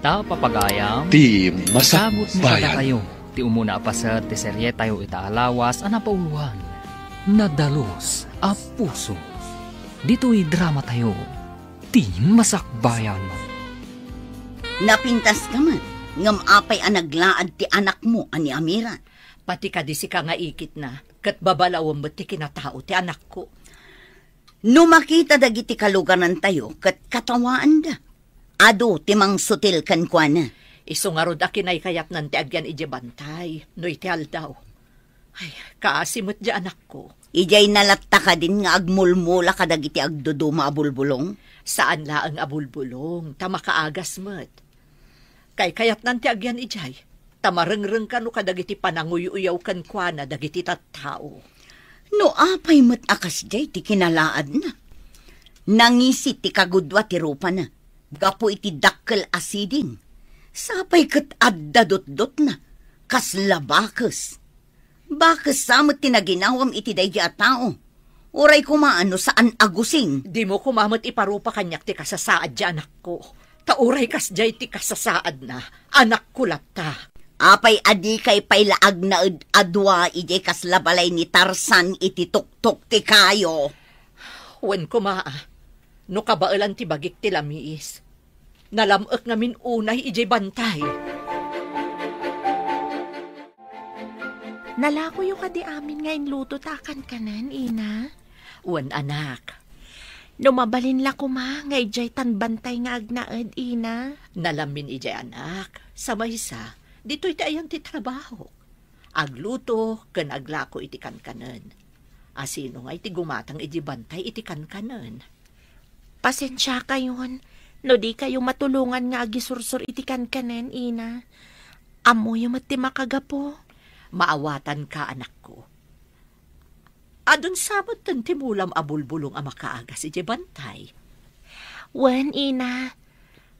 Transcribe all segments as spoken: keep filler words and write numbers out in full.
Ta, papagayam, ti Masakbayan. Isagutmi kadakayo ti umuna a paset ti serietayo ita a lawas a napauloan, Nadalus a Puso. Ditoy dramatayo, ti Masakbayan. Napintaska met, ngem apay a naglaad ti anakmo a ni Amira? Pati kadi sika nga ikitna, ket babalawem met ti kinatao ti anakko. No makita dagiti kaluganantayo ket katawaanda, adu ti mangsutil kenkuana. Isu ngarud a kinaykayatnan ti agyan idiay bantay no iti aldaw. Ay, kaasi met diay anakko. Idiay nalatta kadin nga agmulmula kadagiti agduduma a bulbulong? Saan laeng a bulbulong, ta makaagas met. Kaykayatnan ti agyan idiay, ta marengrengka no kadagiti pananguy-uyaw kenkuana dagiti tattao. No apay met a kasdiay ti kinalaadna? Nangisi ti kagudua ti rupana gapu iti dakkel a siding. Sapay ket adda dutdotna, kasla bakes. Bakes sa met ti naginawam iti daydi a tao. Uray koma no saan a gusing. Dimo koma met iparupa kaniak ti kasasaad ti anakko. Ta uray kasdiay ti kasasaadna, anakko latta. Apay a dikay pay la agnaed a dua idiay kasla balay ni Tarzan iti tuktok ti kayo? Wen koma, a, no kabaelan ti bagik ti lamiis. Nalam-ek ngamin unay idiay bantay. Nalakoyo kadi amin nga inluto ta a kankanen, ina? Wen, anak. No mabalin la koma nga idiay tan bantay nga agnaed, ina? Nalamin idiay, anak. Sa maysa, ditoy ti ayan ti trabahok. Agluto ken aglako iti kankanen. Asino nga iti gumatang iti bantay iti kankanen? Pasensiakayon no dikayo matulongan nga agisursor iti kankanen, ina. Ammoyo met ti makagapu. Maawatanka, anakko. Adun sa metten ti mulam a bulbulong a makaagas iti bantay? Wen, ina.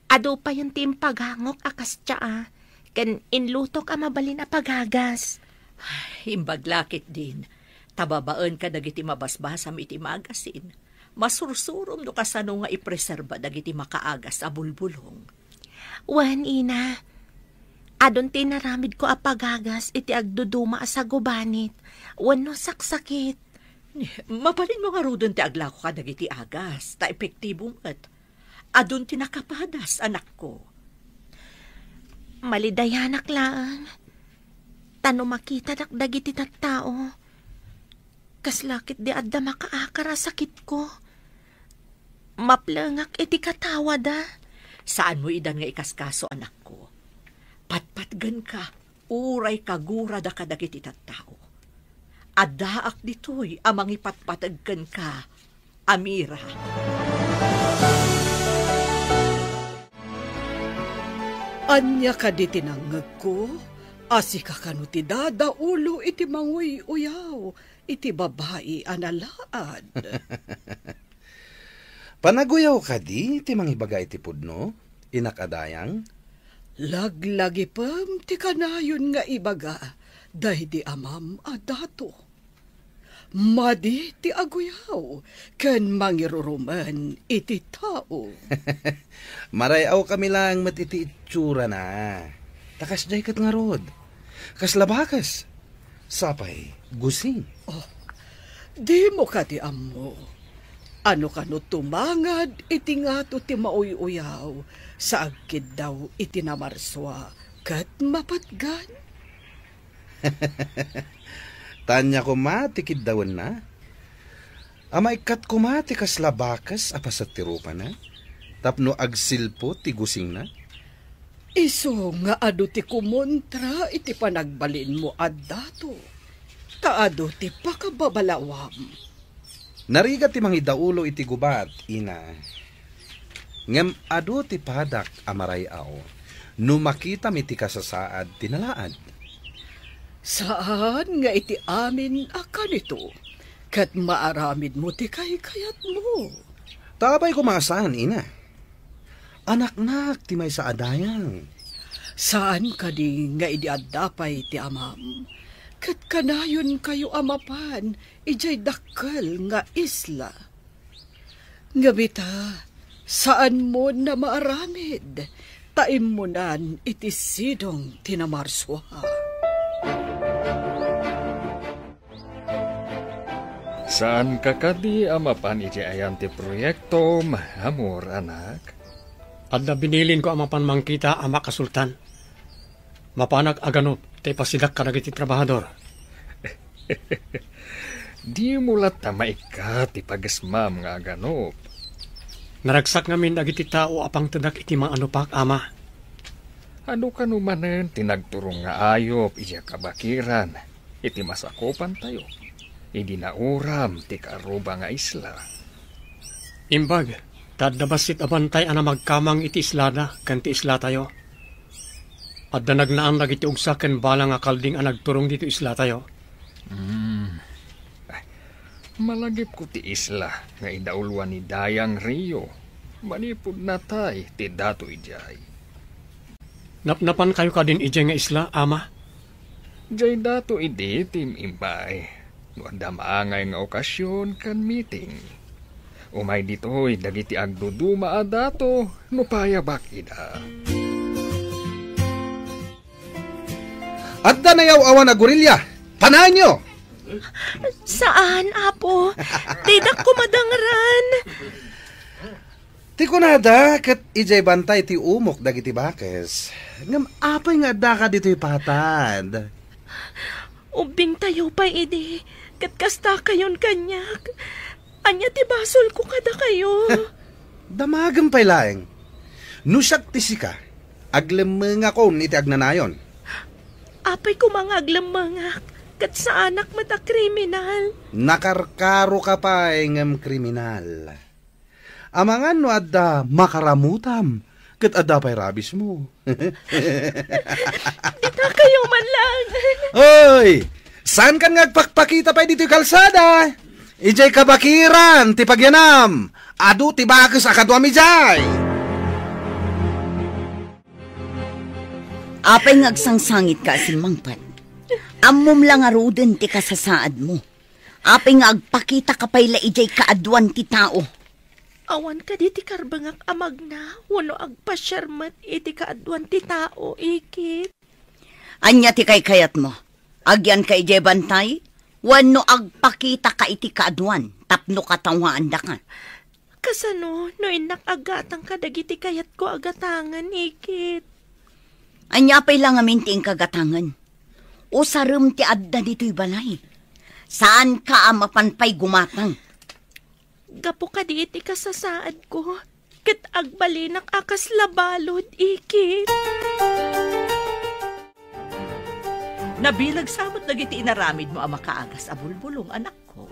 Adu payen ti impagangok a kasdiay, ken inlutok a mabalin a pagagas. Imbag la ketdin, ta babaen kadagiti mabasbasam iti magasin, masursurom no kasano nga ipreserba dagiti makaagas a bulbulong. Wen, ina. Adun ti inaramidko a pagagas iti agduduma a sagubanit wenno saksakit. Mabalinmo ngaruden ti aglako kadagiti agas, ta epektibo met. Adun ti nakapadas, anakko. Malidayanak laeng, ta no makitadak dagiti tattao, kasla ketdi adda makaakar a sakitko. Maplengak iti katawada. Saanmo idan nga ikaskaso, anakko. Patpatgenka, uray kagurada kadagiti tattao. Addaak ditoy a mangipatpateg kenka, Amira. Ania kadi ti nangngegko? A sika kano ti dadaulo iti manguy-uyaw iti babai a nalaad? Panaguyaw kadi ti mangibaga iti pudno, inak a dayang? Laglagipem ti kanayon nga ibaga daydi amam a dato. Madi ti aguyaw ken mangirurumen iti tao. Maray-aw kami laeng met iti itsurana. Ta kasdiay ket ngarud. Kasla bakes? Sapay, gusing. Oh, dimo kadi ammo? Ano kano tumangad iti ngato ti mauy-uyaw sa agkiddaw iti namarsua ket mapatgan? Tanya koma ti kiddawenna. A maikkat koma ti kasla bakes a paset ti rupana, tapno agsilpo ti gusingna? Isu nga adu ti kumontra iti panagbalinmo a dato, ta adu ti pakababalawam. Narigat ti mangidaulo iti gubat, ina. Ngem adu ti padak a maray-aw no makitam iti kasasaad ti nalaad. Saan nga iti amin a kanito, ket maaramidmo ti kaykayatmo. Ta apay koma a saan, ina? Anaknak ti maysa a dayang. Saan kadi nga idi adda pay ti amam, ket kanayonkayo a mapan idiay dakkel nga isla? Ngem ita, saanmon a maaramid, ta immunan iti sidong ti namarsua. Saanka kadi a mapan iti ayan ti proyektom, amor, anak? Adda binilinko a mapan mangkita, Ama Kasultan. Mapanak a ganup ta ipasidak kadagiti trabahador. Dimo latta maikkat ti pagesmam nga aganup. Naragsak ngamin dagiti tao a pangtedak iti maanupak, Ama. Adu kano manen ti nagturong nga ayup idiay kabakiran iti masakupantayo idi nauram ti kaarruba nga isla? Imbag, ta adda bassit a bantay a namagkamang iti islada ken ti islatayo. Adda nagnaan dagiti ugsa ken bala nga kalding a nagturong ditoy islatayo. Hmm. Malagipko ti isla nga idauloan ni Dayang Rio. Manipud natay ti dato idiay. Napnapankayo kadin idiay nga isla, Ama? Diay dato idi ti im-immay. No adda maangay nga okasyon ken meeting. Umay ditoy dagiti agduduma a dato no payabak ida. Adda nayaw-awan a gorilya. Panaenyo! Saan, Apo. Didak kumadangran. Ti kunada, ket idiay bantay ti umok dagiti bakes. Ngem apay nga addaka ditoy patad? Ubbingtayo pay idi, ket kastakayon kaniak. Ania ti basolko kadakayo? Damagem pay laeng. No siak ti sika, aglemmengakon iti agnanayon. Apay koma nga aglemmengak, ket saanak met a kriminal. Nakarkaroka pay ngem kriminal. Amangan no adda makaramutam, ket adda pay rabiesmo. Ditakayo man lang. Oy! Saankan nga agpakpakita pay ditoy kalsada? Idiay kabakiran ti pagyanam. Adu ti bakes a kaduam idiay. Apay nga agsangsangitka a simmangpet? Ammom la ngaruden ti kasasaadmo. Apay nga agpakitaka pay la idiay kaaduan ti tao? Awan kadi ti karbengak a magna wenno agpasiar met iti kaaduan ti tao, Ikit? Ania ti kaykayatmo? Agyanka idiay bantay wenno agpakitaka iti kaaduan tapno katawaandaka? Kasano no innak aggatang kadagiti kayatko a gatangen, Ikit? Ania pay la ngamin ti inka gatangen? Usarem ti adda ditoy balay. Saanka a mapan pay gumatang. Gapu kadi iti kasasaadko, ket agbalinak a kasla balud, Ikit. Nabileg sa met dagiti inaramidmo a makaagas a bulbulong, anakko.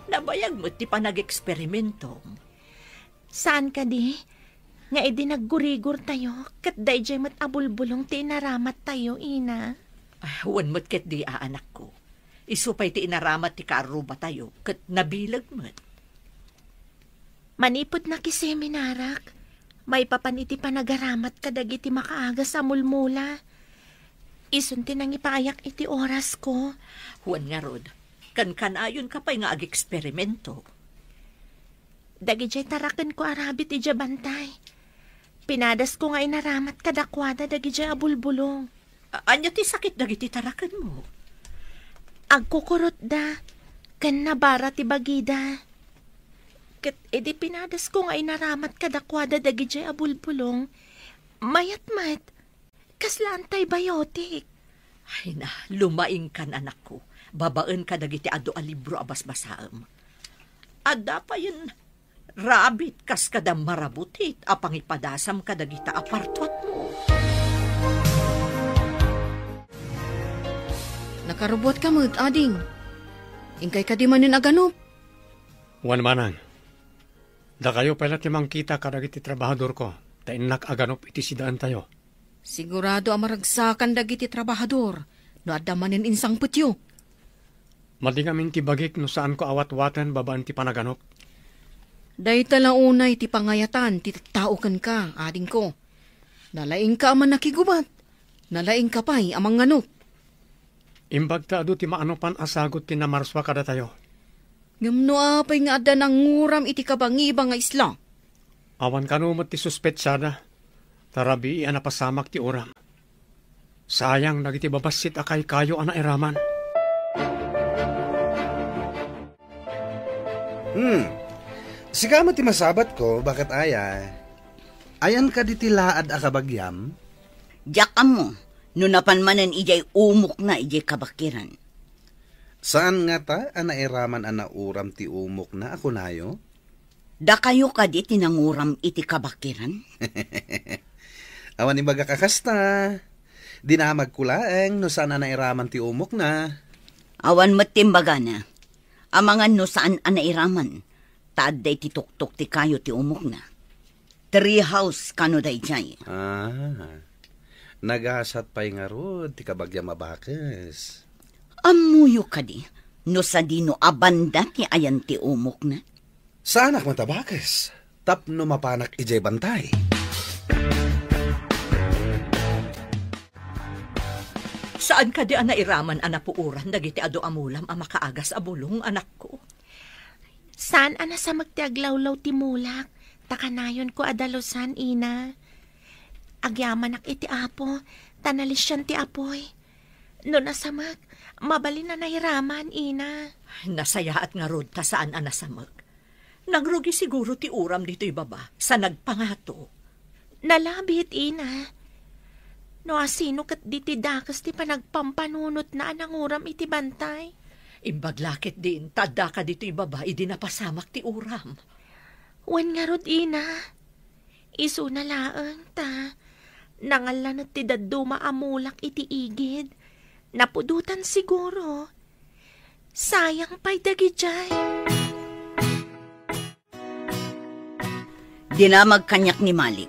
Nabayag met ti panageksperimentom. Saan kadi nga idi naggurigortayo, ket daydiay met a bulbulong ti inaramattayo, ina? Ah, wen met ketdi a, anakko. Isu pay ti inaramat ti kaarrubatayo, ket nabileg met. Manipud nakiseminarak, maipapan iti panagaramat kadagiti makaagas a mulmula. Isun ti nangipayak iti orasko. Wen ngarud, kankanayonka pay nga ageksperimento. Dagidiay tarakenko a rabbit idiay bantay. Pinadasko nga inaramat kadakuada dagidiay a bulbulong. A-, ania ti sakit dagiti tarakenmo? Agkukurotda, ken nabara ti bagida. Ket idi pinadasko nga inaramat kadakuada dagidiay a bulbulong, mayat met. Kasla antibiotic. Ay na, lumaingkan, anakko. Babaen kadagiti adu a libro a basbasaem. Adda payen rabbit kas kada marabutit a pangipadasam kadagita a partuatmo. Nakarubuatka met, ading. Inkay kadi manen aganup? Wen manang. Dakayo pay la ti mangkita kadagiti trabahadorko, ta innak aganup iti sidaentayo. Sigurado a maragsakan dagiti trabahador no adda manen insangpetyo. Madi ngamin ti bagik no saanko a watwaten babaen ti panaganup. Dayta la unay ti pangayatan ti tattao kenka, adingko. Nalaingka a mannakigubat, nalaingka pay a manganup. Imbag ta adu ti maanupan a sagut ti namarsua kadatayo. Ngem no apay nga adda nanguram iti kabangibang nga isla? Awan kano met ti suspetsada. Ta rabii a napasamak ti uram. Sayang dagiti babassit a kaykayo a nairaman. Hmm. Sika met ti masabatko, baket aya? Ayan kadi ti laad a kabagiam? Diak ammo, no napan manen idiay umokna idiay kabakiran. Saan ngata a nairaman a nauram ti umokna a kunayo? Dakayo kadi ti nanguram iti kabakiran? Awan imbagak a kasta. Dinamagko laeng no saan a nairaman ti umokna. Awan met ti imbagana. Amangan no saan a nairaman, ta adda iti tuktok ti kayo ti umokna. Tree house kano daydiay. Ah, nagasat pay ngarud ti kabagiam a bakes. Ammoyo kadi no sadino a banda ti ayan ti umokna? Saanak met a bakes tapno mapanak idiay bantay. Saan kadi a nairaman a napuoran dagiti adu a mulam a makaagas a bulong, anakko? Saan a nasamek ti aglawlaw ti mulak, ta kanayonko a dalusan, ina. Agyamanak iti Apo, ta nalisian ti apuy. No nasamek, mabalin a nairaman, ina. Nasayaat ngarud ta saan a nasamek. Nangrugi siguro ti uram ditoy baba, sa nagpangato. Nalabit, ina. No asino ket diti dakes ti panagpampanunotna a nanguram iti bantay? Imbag la ketdin, ta addaka ditoy baba idi napasamak ti uram. Wen ngarud, ina. Isuna laeng ta nangallanet ti dadduma a mulak iti igid. Napudotan siguro. Sayang pay dagidiay. Dinamag kaniak ni Malik,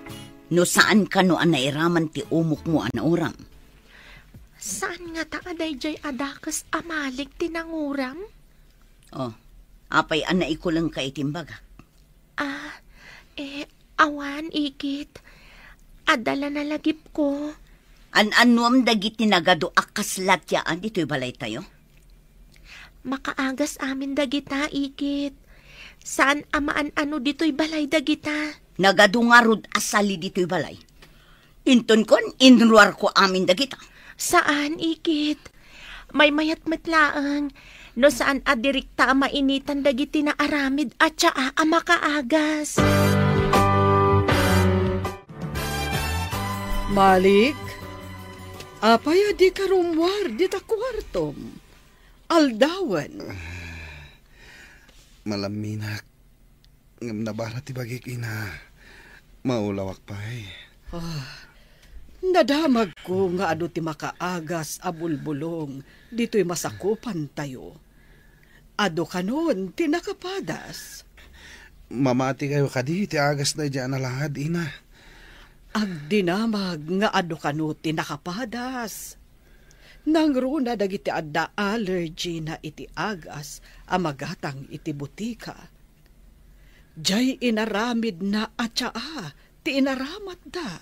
no saan kano a nairaman ti umokmo a nauram. Saan ngata a daydiay a dakes a Malik ti nanguram? Oh, apay a naikulengka iti imbagak? Ah, eh, awan, ikit. Adda la nalagipko. An-annuam dagiti nagadu a kasla ti aa ditoy balaytayo? Makaagas amin dagita, ikit. Saan a maan-ano ditoy balay dagita. Nagadu ngarud a sali ditoy balay. Intonkon, inruarko amin dagita. Saan, ikit. Maymayat met laeng no saan a direkta a mainitan dagiti naaramid a tsaa a makaagas. Malik, apay a dika rummuar dita kuartom? Aldawen. Malamminak. Ngem nabara ti bagik, ina. Maulawak pay. Ah, nadamagko nga adu ti makaagas a bulbulong ditoy masakupantayo. Adu kanon ti nakapadas? Mamati kayo kadi ti agas daydiay a nalaad, ina. Agdinamag nga adu kano ti nakapadas. Nangruna dagiti adda allergy na iti agas a magatang iti butika. Diay inaramidna a tsaa ti inaramatda.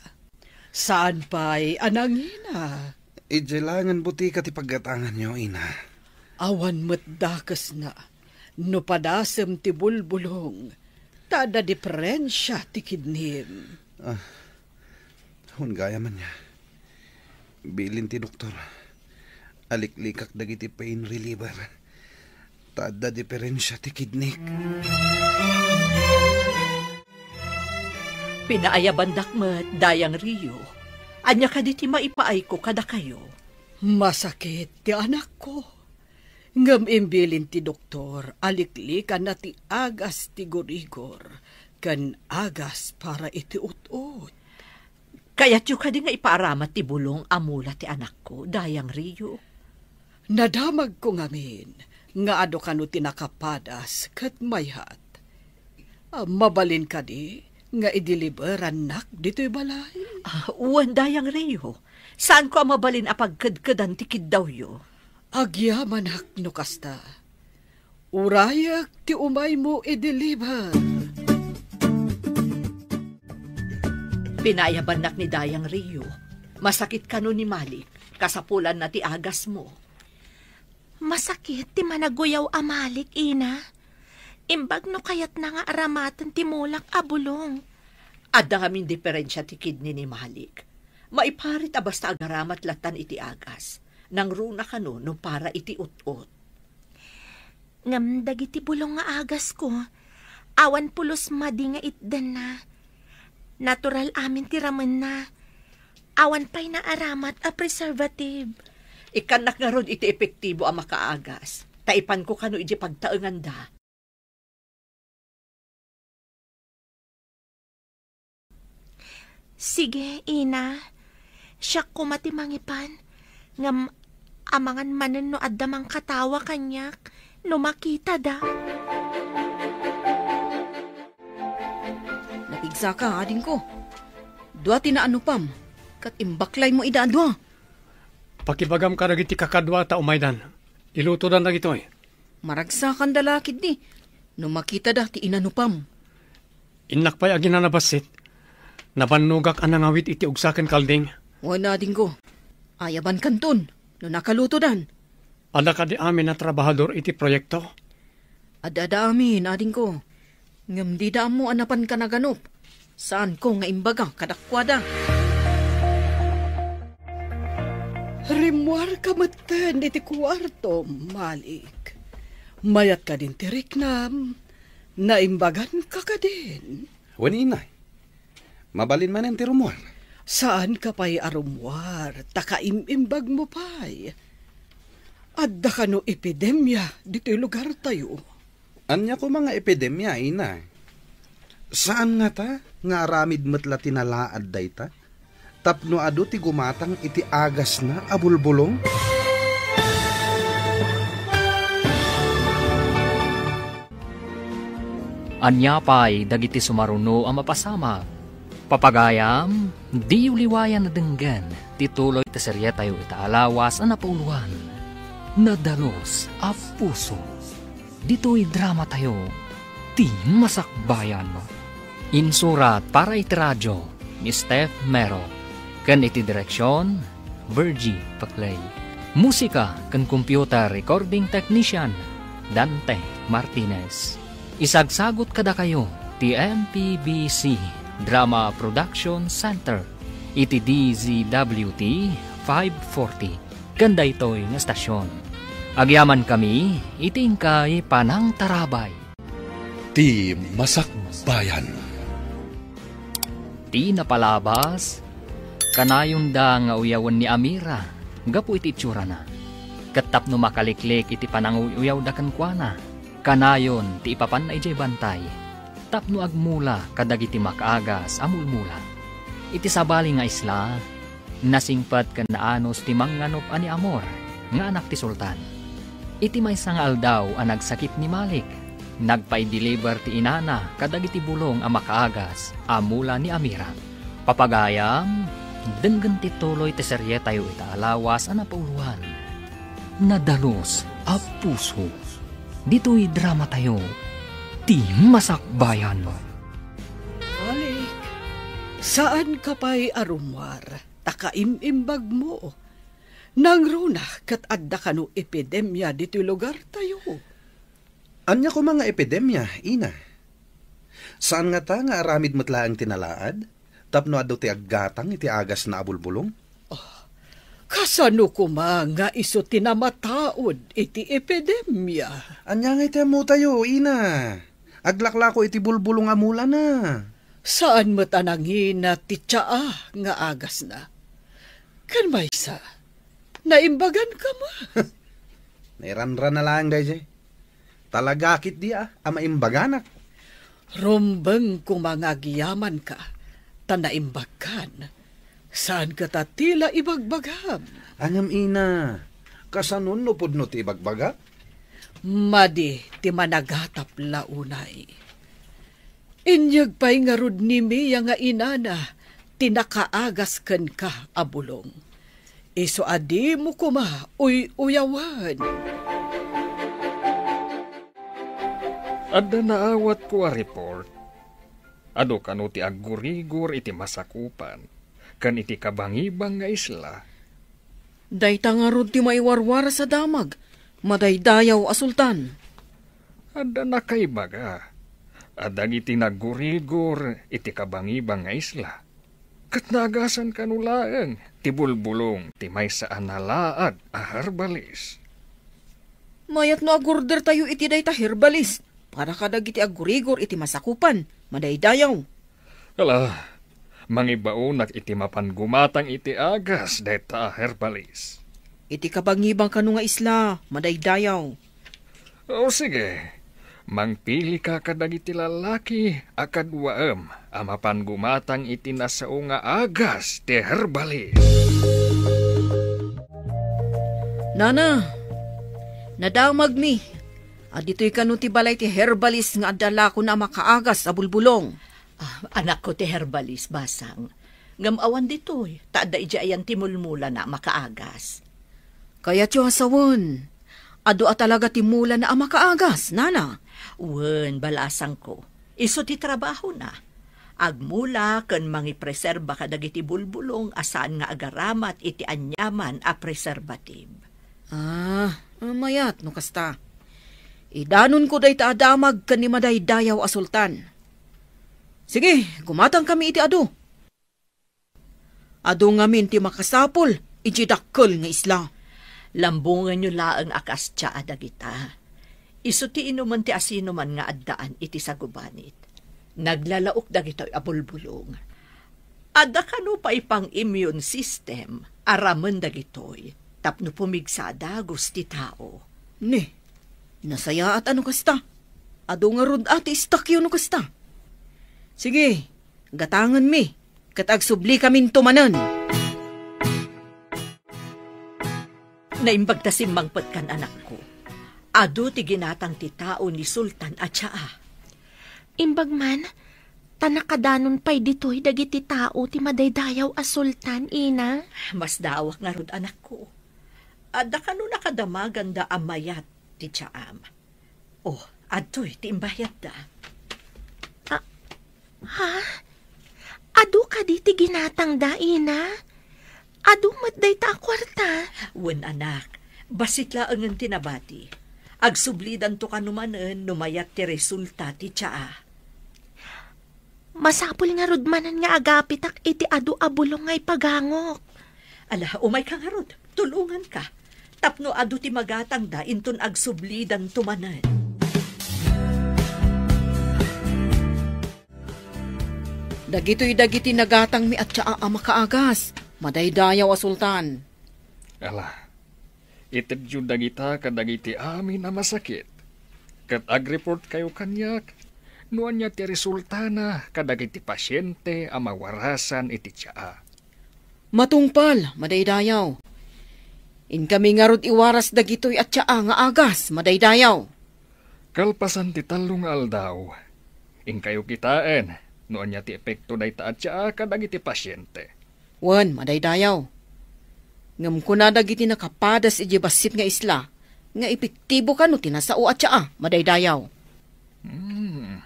Saan pay a nangina? Idiay langen butika ti paggatanganyo, ina. Awan met dakesna no padasem ti bulbulong, ta adda diferensia ti kidnim. Ah, Wen gayam ania, bilin ti doktor, aliklikak dagiti pain reliever, ta adda diferensia ti kidnik. Pinaayabandak met, Dayang Rio. Ania kadi ti maipaayko kadakayo? Masakit ti anakko. Ngem imbilin ti doktor a liklikanna ti agas ti gurigor ken agas para iti ut-ot. Kayatyo kadi nga ipaaramat ti bulong a mula ti anakko, Dayang Rio? Nadamagko ngamin nga adu kano ti nakapadas ket mayat. Ah, mabalin kadi nga ideliberannak ditoy balay? Ah, wen, Dayang Rio. Saanko a mabalin a pagkedkedan ti kiddawyo. Agyamanak no kasta. Urayek ti umaymo ideliber. Pinayabannak ni Dayang Rio. Masakit kano ni Malik. Kasapulanna ti agasmo. Masakit ti managuyaw a Malik, ina. Imbag no kayatna nga aramaten ti mulak a bulong. Adda ngamin diferensia ti kidney ni Malik. Maiparit a basta agaramat latan iti agas. Nangruna kano no para iti ut-ot. Ngem dagiti bulong nga agasko, awan pulos madi nga itdanna. Natural amin ti ramenna. Awan pay naaramat a preservative. Ikkannak ngarud iti epektibo a makaagas, ta ipanko kano iti pagtaenganda. Sige, ina. Siak koma ti mangipan. Ngem amangan manen no adda mangkatawa kaniak no makitada. Napigsaka, adingko. Dua ti naanupam, ket imbaklaymo ida a dua. Pakibagam kadagiti kakadua ta umaydan. Ilutodan dagitoy. Maragsakanda la ketdi no makitada ti inanupam. Innak pay aginanabassit. Nabannogak a nangawit iti ugsa ken kalding. Wen, adingko. Ayabankanton no nakalutodan. Adda kadi amin a trabahador iti proyekto? Adda, adda amin, adingko. Ngem dida ammo a napanka naganup. Saanko nga imbaga kadakuada. Rimmuarka metten iti kuarto, Malik. Mayat kadin ti riknam. Naimbaganka kadin? Wen, ina. Mabalin manen ti rummuar. Saanka pay a rummuar, ta kaim-imbagmo pay. Adda kano epidemia ditoy lugartayo? Ania koma nga epidemia, ina? Saan ngata nga aramid met la ti nalaad dayta? Tapno adu ti gumatang iti agasna a bulbulong? Ania pay dagiti sumaruno a mapasamak? Papagayam, diyo liwayan a denggen ti tuloy ti serietayo ita a lawas a napauloan, Nadalus a Puso. Ditoy dramatayo, ti masakbayan. Insurat para iti radio ni Steph Mero, ken iti direksion, Virgie Paclay. Musika ken computer recording technician, Dante Martinez. Isagsagut kadakayo ti M P B C Drama Production Center iti D Z W T five forty ken daytoy nga estasion. Agyamankami iti inkay panangtarabay. Ti masakbayan. Ti napalabas, kanayonda nga uyawen ni Amira gapu iti itsurana. Ket tapno makaliklik iti pananguy-uyawda kenkuana, kanayon ti ipapanna idiay bantay tapno agmula kadagiti makaagas a mulmula. Iti sabali nga isla, nasingpet ken naanus ti mangnganup a ni Amor nga anak ti sultan. Iti maysa nga aldaw a nagsakit ni Malik, nagpaideliver ti inana kadagiti bulong a makaagas a mula ni Amira. Papagayam, denggen ti tuloy ti serietayo ita a lawas a napauloan, Nadalus a Puso. Ditoy dramatayo, ti masakbayan. Malik, saanka pay a rummuar, ta kaim-imbagmo. Nangruna ket adda kano epidemia ditoy lugartayo. Ania koma nga epidemia, ina? Saan ngata nga aramid met laeng ti nalaad tapno adu ti aggatang iti agasna a bulbulong? Ah, kasano koma nga isu ti namataud iti epidemia? Ania nga iti ammotayo, ina? Aglaklako iti bulbulong a mulana. Saan met a nangina ti tsaa nga agasna. Ken maysa, naimbaganka met. Nairanrana laeng daydiay. Talaga ketdi a, a maimbaganak. Rumbeng koma nga agyamanka, ta naimbagkan. Saan kata ti la ibagbagam? Ngem ina, kasanon no pudno ti ibagbagak? Madi ti managatap la unay. Inyeg pay ngarud ni Mia nga inana ti nakaagas kenka a bulong. Isu a dimo koma uy-uyawen. Adda naawatko a report. Adu kano ti aggurigor iti masakupan ken iti kabangibang nga isla. Dayta ngarud ti maiwarwaras a damag, madaydayaw a sultan. Adda nakaibaga. a dagiti naggurigor iti kabangibang nga isla, ket naagasan kano laeng ti bulbulong ti maysa a nalaad a herbalis. Mayat no agurdertayo iti dayta herbalis para kadagiti aggurigor iti masakupan, madaydayaw. Ala, mangibaonak iti mapan gumatang iti agas dayta a herbalis. Iti kabangibang kano nga isla, madaydayaw. O sige, mangpilika kadagiti lalaki a kaduaem a mapan gumatang iti nasao nga agas ti herbalis. Nana, nadamagmi a ditoy kano ti balay ti herbalis nga adda lakona a makaagas a bulbulong. Ah, anakko ti herbalis, basang. Ngem awan ditoy, ta adda idiay ayan ti mulmulana a makaagas. Kayatyo a sawen, adu a talaga ti mulana a makaagas, nana? Wen, balasangko. Isu ti trabahona. Agmula ken mangipreserba kadagiti bulbulong a saan nga agaramat iti aniaman a preservative. Ah, mayat no kasta. Idanonko dayta a damag ken ni madaydayaw a sultan. Sige, gumatangkami iti adu. Adu ngamin ti makasapul iti dakkel nga isla. Lambongenyo laeng a kas tsaa dagita. Isu ti inumen ti asinoman nga addaan iti sagubanit. Naglalaok dagitoy a bulbulong. Adda kano pay pang-immune system a ramen dagitoy tapno pumigsa a dagus ti tao. Ni, nasayaat a no kasta. Adu ngarud a ti istakyo no kasta. Sige, gatangenmi, ket agsublikaminto manen. Naimbag ta simmangpetkan, anakko. Adu ti ginatang ti tao ni Sultan a tsaa. Imbag man, ta nakadanon pay ditoy dagiti tao ti madaydayaw a sultan, ina. Masdaawak ngarud, anakko. Adda kano nakadamaganda a mayat ti tsaam. Oh, adtoy ti imbayadda. Ah, ha? Adu kadi ti ginatangda, ina? Adu met dayta a kuarta? Wen, anak, bassit laengen ti nabati. Agsublidanto kano manen no mayat ti resulta ti tsaa. Masapul ngarud manen nga agapitak iti adu a bulong nga ipagangok. Ala, umayka ngarud, tulonganka. Tapno adu ti magatangda inton agsublidanto manen. Dagitoy dagiti nagatangmi a tsaa a makaagas, madaydayaw a sultan. Ala, itedyo dagita kadagiti amin a masakit, ket agreportkayo kaniak no ania ti resultana kadagiti pasiente a mawarasan iti tsaa. Matungpal, madaydayaw. Inkami ngarud iwaras dagitoy a tsaa nga agas, madaydayaw. Kalpasan ti tallo nga aldaw, inkayo kitaen no ania ti epekto dayta a tsaa kadagiti pasiente. Wen, madaydayaw. Ngem kuna dagiti nakapadas idiay bassit nga isla nga epektibo kano ti nasao a tsaa, madaydayaw. Hmm.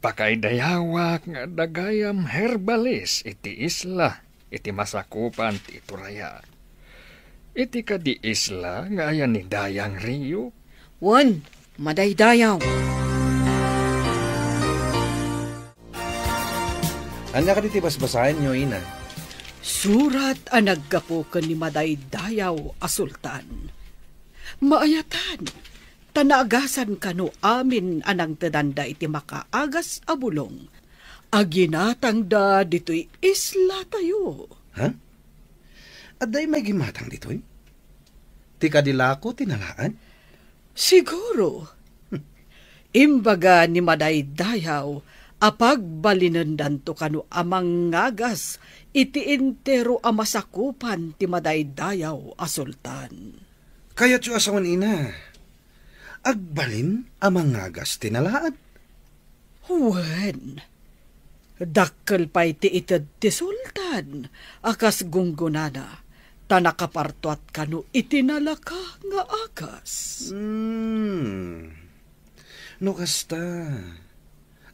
Pakaidayawak nga adda gayam herbalis iti isla iti masakupan ti Toraya. Iti kadi isla nga ayan ni Dayang Rio? Wen, madaydayaw. Ania kadi ti basbasaenyo, ina? Surat a naggapu ken ni madaydayaw a sultan. Maayatan, ta naagasan kano amin a nangtedanda iti makaagas a bulong a ginatangda ditoy islatayo. Ha? Adda imay gimatang ditoy? Ti kadi lako ti nalaad? Siguro. Imbaga ni madaydayaw a pagbalinendanto kano a mangagas iti entero a masakupan ti madaydayaw a sultan. Kayatyo a sawen, ina, agbalin a mangagas ti nalaad? Wen, dakkel pay ti ited ti sultan a kas gunggonana, ta nakapartuat kano iti nalaka nga agas. Hmm. No kasta,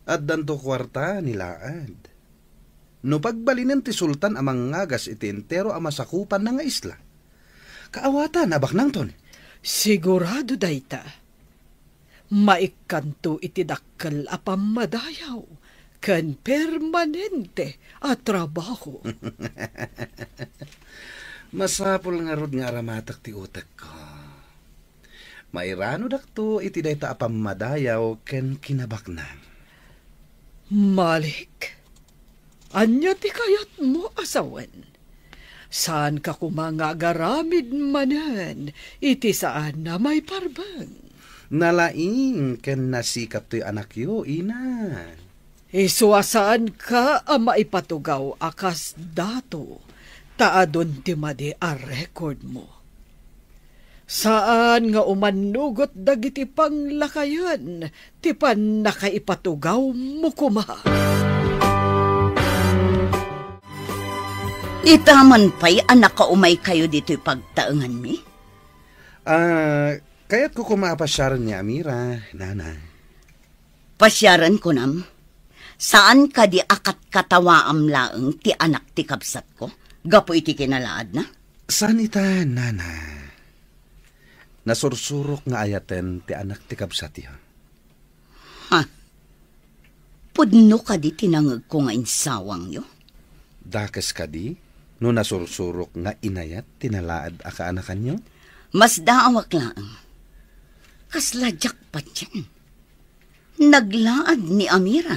addanto kuarta ni laad. No pagbalinen ti sultan a mangagas iti entero a masakupanna nga isla, kaawatan a baknangton. Sigurado dayta. Maikkanto iti dakkel a pammadayaw ken permanente a trabaho. Masapul ngarud nga aramatek ti utekko. Mairanudakto iti dayta a pammadayaw ken kinabaknang. Malik, ania ti kayatmo a sawen? Saanka koma nga agaramid manen iti saan a maiparbeng. Nalaing ken nasikap toy anakyo, ina. Isu a saanka a maipatugaw a kas dato, ta adun ti madi a rekordmo. Saan nga umannugot dagiti panglakayen ti pannakaipatugawmo koma. Ita man pay a nakaumaykayo ditoy pagtaenganmi? Ah, kayatko koma a pasiaren ni Amira, nana. Pasiaren kunam? Saan kadi a katkatawaam laeng ti anak ti kabsatko gapu iti kinalaadna? Saan ita, nana. Nasursurok nga ayaten ti anak ti kabsatyo. Ha? Pudno kadi ti nangegko nga insawangyo? Dakes kadi no nasursurok nga inayat ti nalaad a kaanakanyo? Masdaawak laeng. Kasla diak patien. Naglaad ni Amira.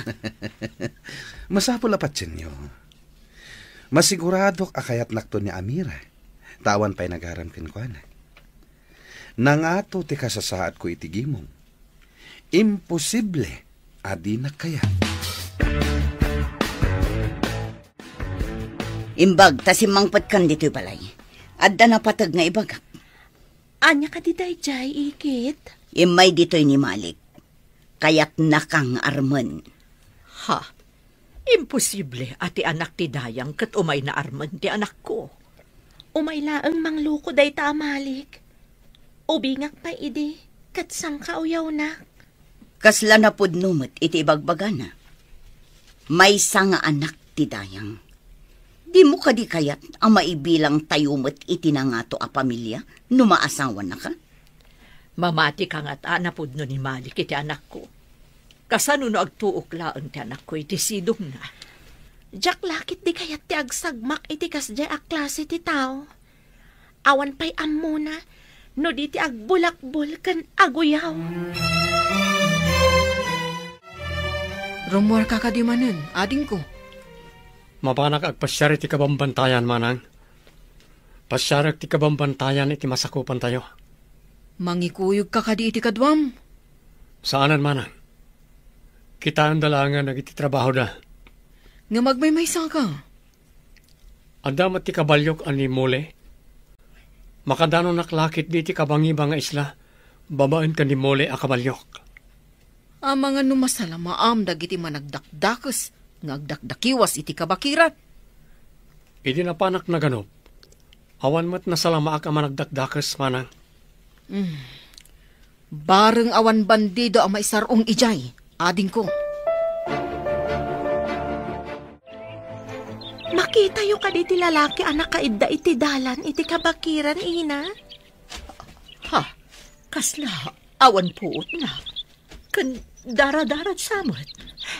Masapul a patienyo. Masiguradok a kayatnakto ni Amira, ta awan pay nagaram kenkuana. Nangato ti kasasaadko iti gimong. Imposible a dinak kayat. Imbag ta simmangpetkan ditoy balay. Adda napateg nga ibagak. Ania kadi daydiay, ikit? Immay ditoy ni Malik. Kayatnaka nga armen. Ha? Imposible a ti anak ti dayang ket umayna armen ti anakko. Umay laeng mangluko dayta a Malik. Ubingak pay idi, ket sangka uyawnak. Kasla napudno met iti ibagbagana. Maysa nga anak ti dayang. Dimo kadi kayat a maibilang tayo met iti nangato a pamilia no maasawanaka? Mamati ka ngat a napudno ni Malik iti anakko. Kasano no agtuok laeng ti anakko iti sidongna? Diak la ketdi kayat ti agsagmak iti kasdiay a klase ti tao. Awan pay ammona no di ti agbulakbol ken aguyaw. Rummuarka kadi manen, adingko? Mapanak agpasiar iti kabambantayan, manang. Pasiarek ti kabambantayan iti masakupantayo. Mangikuyogka kadi iti kaduam? Saanen, manang. Kitaenda laengen dagiti trabahoda. Ngem agmaymaysaka? Adda met ti kabaliok a ni Mole. Makadanonak la ketdi iti kabangiba nga isla babaen ken ni Mole a kabaliok. Amangan no masalamaam dagiti managdakdakes nga agdakdakiwas iti kabakiran. Idi napanak naganup, awan met nasalamaak a managdakdakes, manang. Mm. Bareng awan bandido a maisar-ong idiay, adingko. Makitayo kadi ti lalaki a nakaidda iti dalan iti kabakiran, ina? Ha? Kasla awan puotna. Ken daradarag sa met.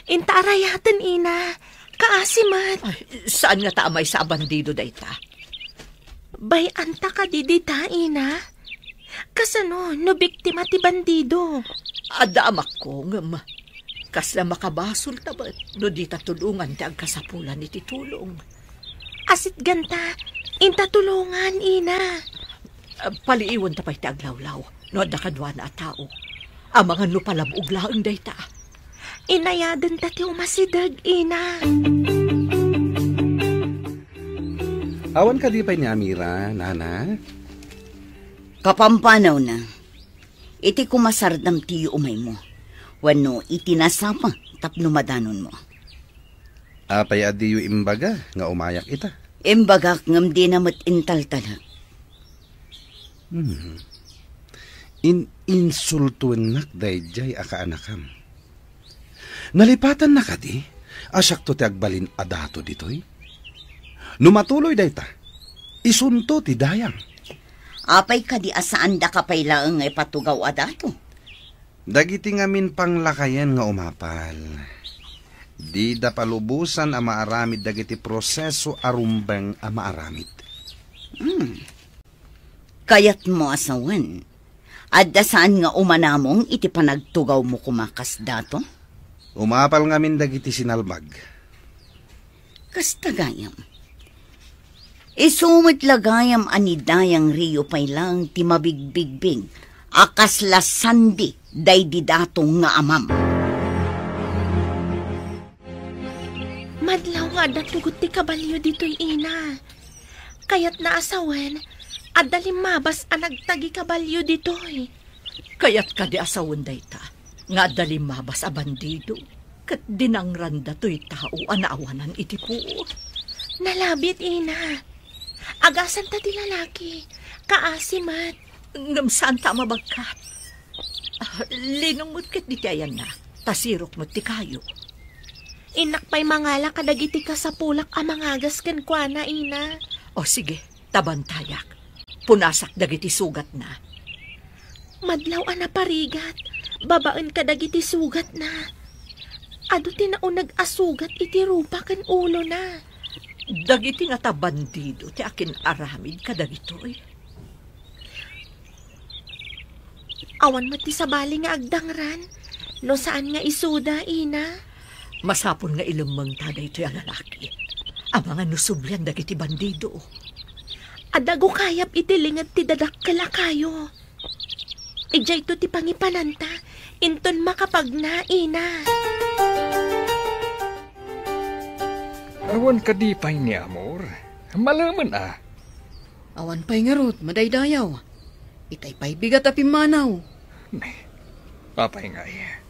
Inta arayaten, ina. Kaasi met. Ay, saan ngata a maysa a bandido dayta? Bay-anta kadi dita, ina? Kasano no biktima ti bandido? Adda amakko, ngem kasla makabasolta met no dita tulongan ti agkasapulan iti tulong. Asitganta, inta tulongan, ina. Ah, paliiwenta pay ti aglawlaw no adda kaduana a tao. Amangan no palabog laeng dayta. Inayadenta ti umasideg, ina. Awan kadi pay ni Amira, nana? Kapampanawna, iti kumasardam ti yuumaymo, wenno iti nasapa tapno madanonmo. Apay a diyo imbaga nga umayak ita? Imbagak ngem dina met intaltalek. Hmm. In-insultuennak daydiay a kaanakam. Nalipatanna kadi a siakto ti agbalin a dato ditoy? No matuloy dayta, isunto ti dayang. Apay kadi a saandaka pay laeng nga ipatugaw a dato? Dagiti ngamin panglakayen nga umapal, dida palubosan a maaramid dagiti proseso a rumbeng a maaramid. Hmm. Kayatmo a sawen, adda saan nga umanamong iti panagtugawmo koma kasdato? Umapal ngamin dagiti sinalbag. Kasta gayam. Isu met la gayam a ni Dayang Rio pay laeng ti mabigbigbig a kasla sandi daydi dato nga amam. Madlaw nga adda tugot ti kabalio ditoy, ina. Kayatna a sawen, adda limmabas a nagtagi kabalio ditoy. Kayat kadi a sawen dayta, nga adda limmabas a bandido, ket dinangranda toy tao a naawanan iti puot. Nalabit, ina. Agasanta ti lalaki. Kaasi met. Ngem saanta a mabagkat. Ah, linong met ket diti ayanna, ta sirok met ti kayo. Innak pay mangala kadagiti kasapulak a mangagas kenkuana, ina. O sige, ta bantayak. Punasak dagiti sugatna. Madlaw a naparigat, babaen kadagiti sugatna. Adu ti nauneg a sugat iti rupa ken ulona. Dagiti ngata bandido ti akin-aramid kadagitoy. Awan met ti sabali nga agdangran, no saan nga isuda, ina. Masapul nga ilemmengta daytoy a lalaki. Amangan no sublian dagiti bandido. Adda gukayab iti linged ti dadakkel a kayo. Idiayto ti pangipananta, inton makapagna, ina. Awan kadi pay ni Amor? Malemen a. Awan pay ngarud, madaydayaw. Itay pay bigat a pimmanaw. Ne, apay ngay?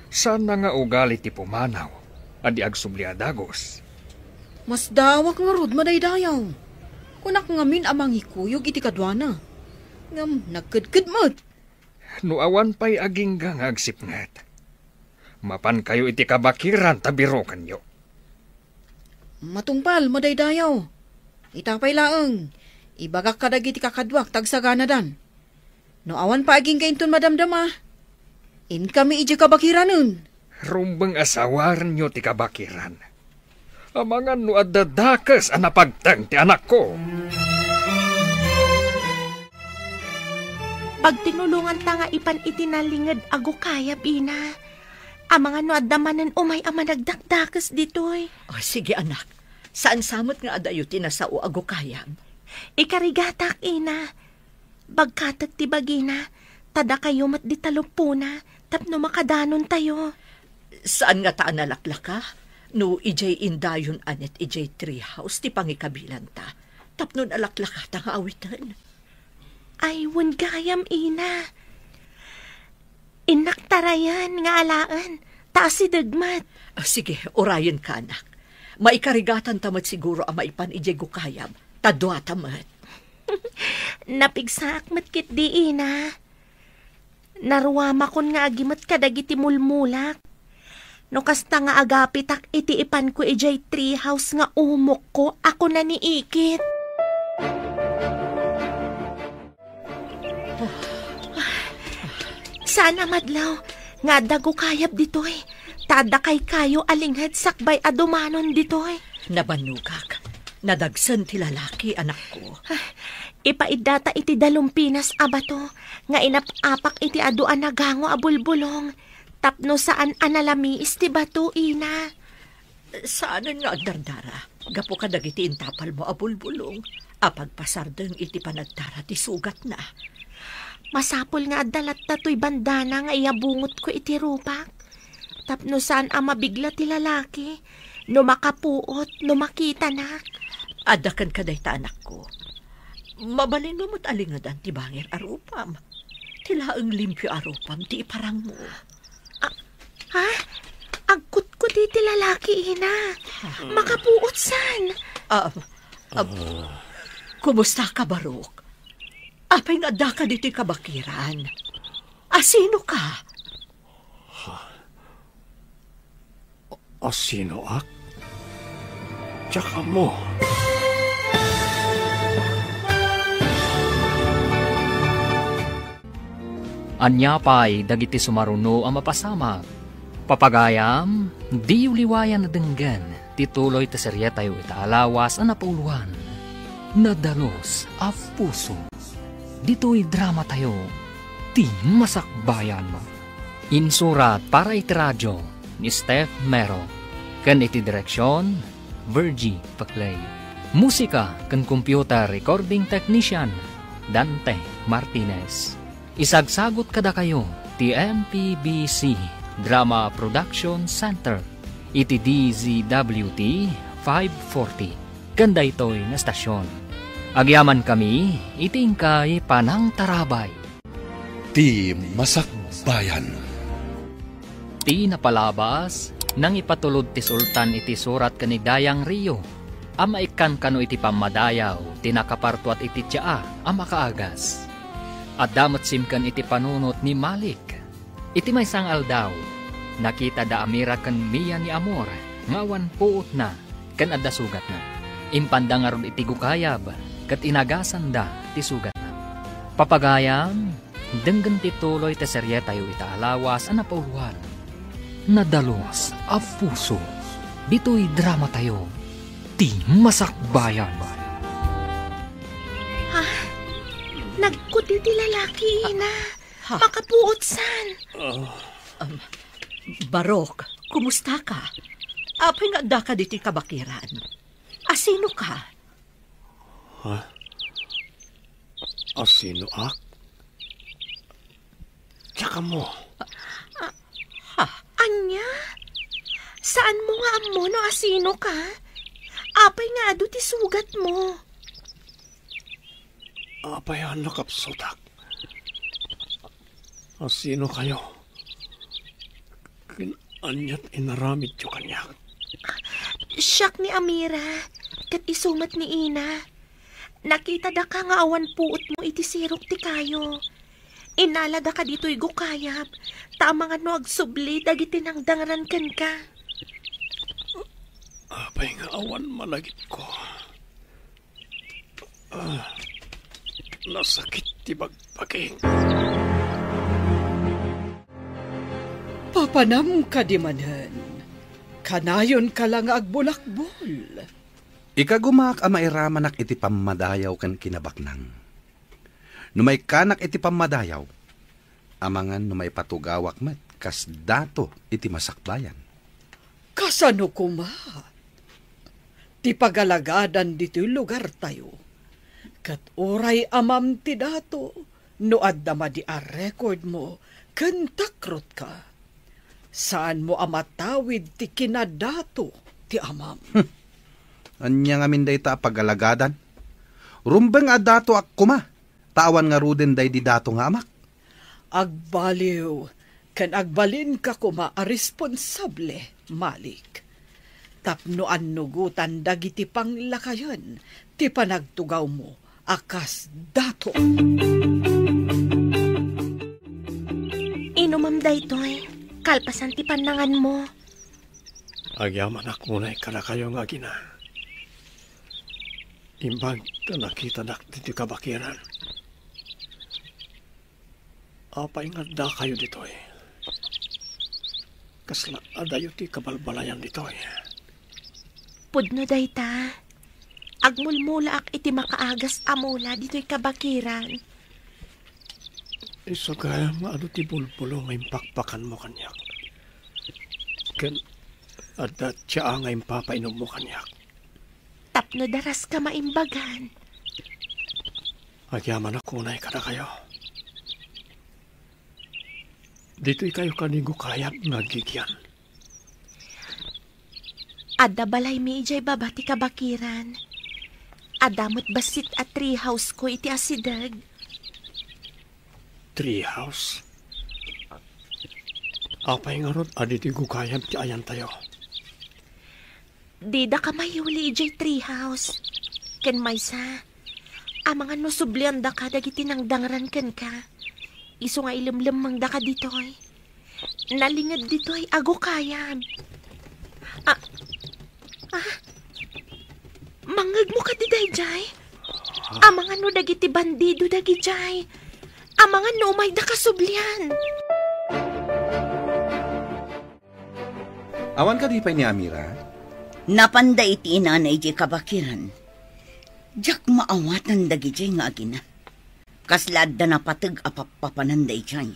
Saanna nga ugali ti pumanaw a di agsubli a dagus. Masdaawak ngarud, madaydayaw. Kunak ngamin a mangikuyog iti kaduana. Ngem nagkedked met. No awan pay agingga nga agsipnget, mapankayo iti kabakiran ta birokenyo. Matungpal, madaydayaw. Ita pay laeng, ibagak kadagiti kakaduak ta agsaganadan. No awan pay agingga inton madamdama, inkami idiay kabakiranen. Rumbeng a sawarenyo ti kabakiran. Amangan no adda dakes a napagteng ti anakko. Pagtinulonganta nga ipan iti nalinged a gukayab, ina. Amangan no adda manen umay a managdakdakes ditoy. O, sige, anak. Saan sa met nga adayo ti nasao a gukayab? Ikarigatak, ina. Bagkatek ti bagina, ta dakayo met di taluppona tapno makadanontayo. Saan ngata a nalaklaka no idiay indayon a net idiay tree house ti pangikabilanta tapno nalaklakata nga awiten? Ay, wen gayam, ina. Innak tarayan nga alaen, ta asideg met. Ah, sige, urayenka, anak. Maikarigatanta met siguro a maipan idiay gukayab, ta duata met. Napigsaak met ketdi, ina. Naruamakon nga agimet kadagiti mulmulak. No kasta nga agapitak iti ipanko idiay tree house nga umokko a kuna ni Ikit. Saan a madlaw nga adda gukayab ditoy, ta adda kaykayo a linged sakbay a dumanon ditoy. Nabannogak. Nadagsen ti lalaki, anakko. Ah, ipaiddata iti dalumpinas a bato nga inap-apak iti adu a nagango a bulbulong tapno saan a nalamiis ti bato, ina. Saanen nga agdardara gapu kadagiti intapalmo a bulbulong a pagpasardeng iti panagtara ti sugatna. Masapul nga adda latta toy bandana nga iyabungotko iti rupak tapno saan a mabigla ti lalaki no makapuot no makitanak. Adda kenka dayta, anakko. Mabalinmo met a lingedan ti bangir a rupam. Ti laeng limpio a rupam ti iparangmo. Ah, ha? Agkutkuti ti lalaki, ina. Makapuot san? Ah, ah, kumusta ka, Barok? Apay nga addaka ditoy kabakiran? Asino ka? Asinoak? Diak ammo. Ania pay dagiti sumaruno a mapasamak? Papagayam, diyo liwayan a denggen ti tuloy ti serietayo ita a lawas a napauloan, Nadalus a Puso. Ditoy dramatayo, Ti Masakbayan. Insurat para iti radio ni Steph Mero, ken iti direksion, Virgie Paclay. Musika ken computer recording technician, Dante Martinez. Isagsagut kadakayo ti M P B C Drama Production Center iti D Z W T five forty ken daytoy nga estasion. Agyamankami iti inkay panangtarabay. Ti Masakbayan. Ti napalabas, nangipatulod ti sultan iti surat ken ni Dayang Rio a maikkan kano iti pammadayaw ti nakapartuat iti tsaa a makaagas. Adda met simken iti panunot ni Malik. Iti maysa nga aldaw, nakita da Amira ken Mia ni Amor nga awan puotna ken adda sugatna. Impanda ngarud iti gukayab ket inagasanda ti sugatna. Papagayam, denggen ti tuloy ti serietayo ita a lawas a napauloan, Nadalus a Puso. Ditoy dramatayo, Ti Masakbayan. Ha? Nagkuti ti lalaki, ina. Ha? Makapuotsan. Ah. Um, Barok, kumusta ka? Apay nga adda ka ditoy kabakiran? Asino ka? Ha? Asinoak? Tsaka mo. Ah, ha? Ania? Saan mo nga ammo no asino ka? Apay nga adu ti sugat mo? Apay a nakapsutak? Asino kayo? Ken aniat inaramidyo kaniak? Siak ni Amira, ket isu met ni Ina. Nakita daka nga awan puotmo iti sirok ti kayo. Inala daka ditoy gukayab, ta amangan no agsubli dagiti nangdangran kenka. Apay nga awan malagipko? Ah, nasakit ti bagbagik. Papanam kadi manen, kanayon ka la nga agbulakbol. Ikagumaak a mairamanak iti pammadayaw ken kinabaknang. No maikkanak iti pammadayaw, amangan no maipatugawak met kas dato iti masakbayan. Kasano koma ti pagalagadan ditoy lugartayo? Ket uray amam ti dato, no adda madi a record mo ken takrotka, saan mo a matawid ti kinadato ti amam. Hmm. Ania ngamin dayta a pagalagadan? Rumbeng a datoak koma, ta awan ngaruden daydi dato nga amak. Agbaliw ken agbalinka koma a responsable, Malik, tapno annugotan dagiti panglakayen ti panagtugawmo a kas dato. Inumem daytoy, kalpasan ti pannanganmo. Agyamanak unay kadakayo nga agina. Imbag ta nakitadak ditoy kabakiran. Apay nga addakayo ditoy? Kasla adayo ti kabalbalayan ditoy? Pudno dayta. Agmulmulaak iti makaagas a mula ditoy kabakiran. Isu gayam nga adu ti bulbulo nga impakpakanmo kaniak. Ken adda tsaa nga impapainommo kaniak. Tapno daraska maimbagan. Agyamanak unay kadakayo. Ditoy kayo kadi gukayab nga aggigyan? Adda balaymi idiay baba ti kabakiran. Adda met bassit a tree house ko iti asideg. Tree house? Apay ngarud a ditoy gukayab ti ayantayo? Didaka mayuli idiay tree house. Ken maysa, amangan no subliandaka dagiti nangdangran kenka. Isu nga ilemlemmengdaka ditoy. Nalinged ditoy a gukayab. Ah, ah, mangngegmo kadi daydiay? Amangan no dagiti bandido dagidiay. Amangan no umayda kasublian. Awan kadi pay ni Amira? Napanda iti inana idiay kabakiran. Diak maawatan dagidiay nga agina. Kasla adda napateg a pappapanan daydiay.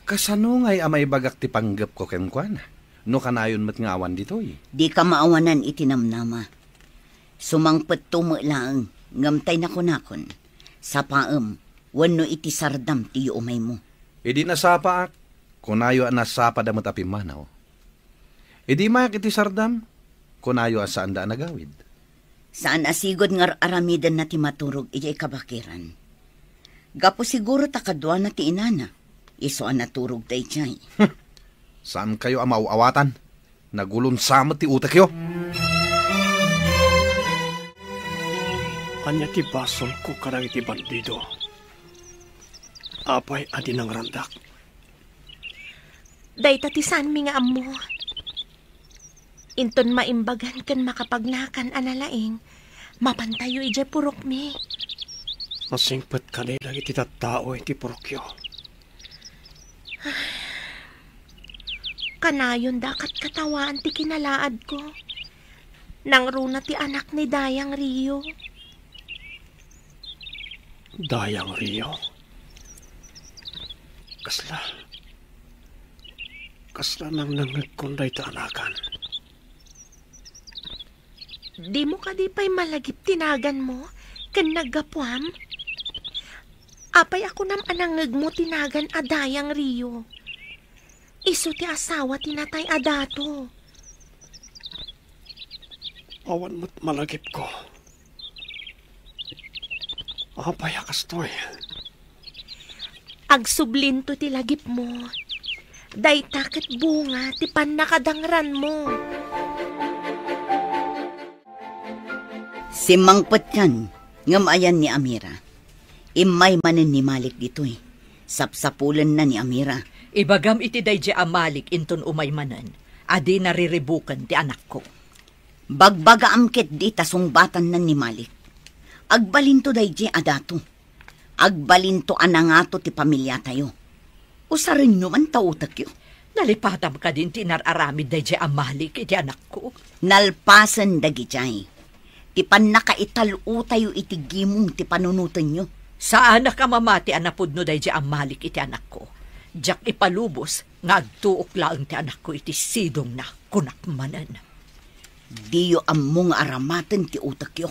Kasano ngay a maibagak ti panggepko kenkuana? No kanayon met nga awan ditoy. Dika maawanan iti namnama. Sumangpetto met laeng, ngem tay nakunakon, sapaem, wenno iti sardam ti yuumaymo. Idi nasapaak, kunayo a nasapada met a pimmanaw. Idi mayak iti sardam, kunayo a saanda a nagawid. Saan a sigud nga ar-aramidenna ti maturog idiay kabakiran. Gapu siguro ta kaduana ti inana, isu a naturog daydiay. Saankayo a maaw-awatan? Nagulonsa met ti utekyo. Ania ti basolko kadagiti bandido? Apay a di nangrandak? Dayta ti saanmi nga ammo. Inton maimbagan ken makapagnakan a nalaing, mapantayo idiay purokmi. Masingpet kadi dagiti tattao iti purokyo. Kanayonda a katkatawaan ti kinalaadko. Nangruna ti anak ni Dayang Rio. Dayang Rio? Kasla, kasla nangnangngegkon dayta anakan. Dimo kadi pay malagip ti naganmo ken naggapuam? Apay a kunam a nangngegmo ti nagan a Dayang Rio? Isu ti asawa ti natay a dato. Awan met malagipko. Apay a kastoy? Agsublinto ti lagipmo. Dayta ket bunga ti pannakadangranmo. Simmangpetkan, ngem ayan ni Amira. Immay manen ni Malik ditoy. Sapsapulenna ni Amira. Ibagam iti daydiay a Malik inton umay manen, a dina riribuken ti anakko. Bagbagaam ketdi ta sungbatanna ni Malik. Agbalinto daydiay a dato. Agbalinto a nangato ti pamiliatayo. Usarenyo man ta utekyo. Nalipatam kadin ti inar-aramid daydiay a Malik iti anakko? Nalpasen dagidiay. Ti pannakaital-otayo iti gimong ti panunotenyo. Saanak a mamati a napudno daydiay a Malik iti anakko. Diak ipalubos nga agtuok laeng ti anakko iti sidongna, kunak manen. Diyo ammo nga aramaten ti utekyo.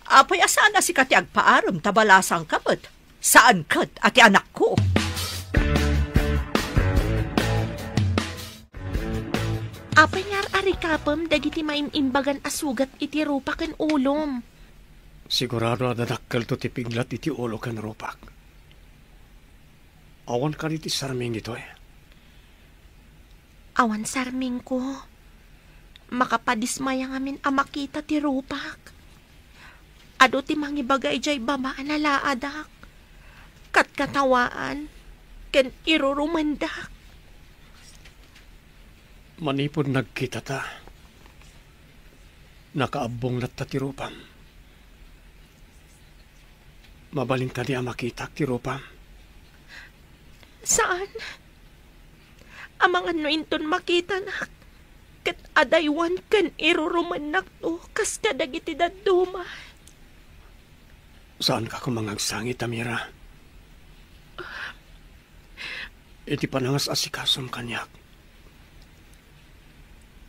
Apay a saan a sika ti agpaarem ta balasangka met? Saan ket a ti anakko? Apay nga ar-arikapem dagiti maim-imbagan a sugat iti rupa ken ulom? Sigurado a dadakkelto ti piglat iti ulo ken rupak. Awan kadi ti sarming ditoy? Awan sarmingko. Makapadismaya ngamin a makita ti rupak. Adu ti mangibaga idiay baba a nalaadak. Katkatawaan ken irurumendak. Manipud nagkitata, nakaabbong latta ti rupam. Mabalin kadi a makitak ti rupam? Saan. Amangan no inton makitanak, ket adaywan ken irurumennakto kas kadagiti dadduma. Saanka koma nga agsangit, Amira. Iti panangas-asikasom kaniak,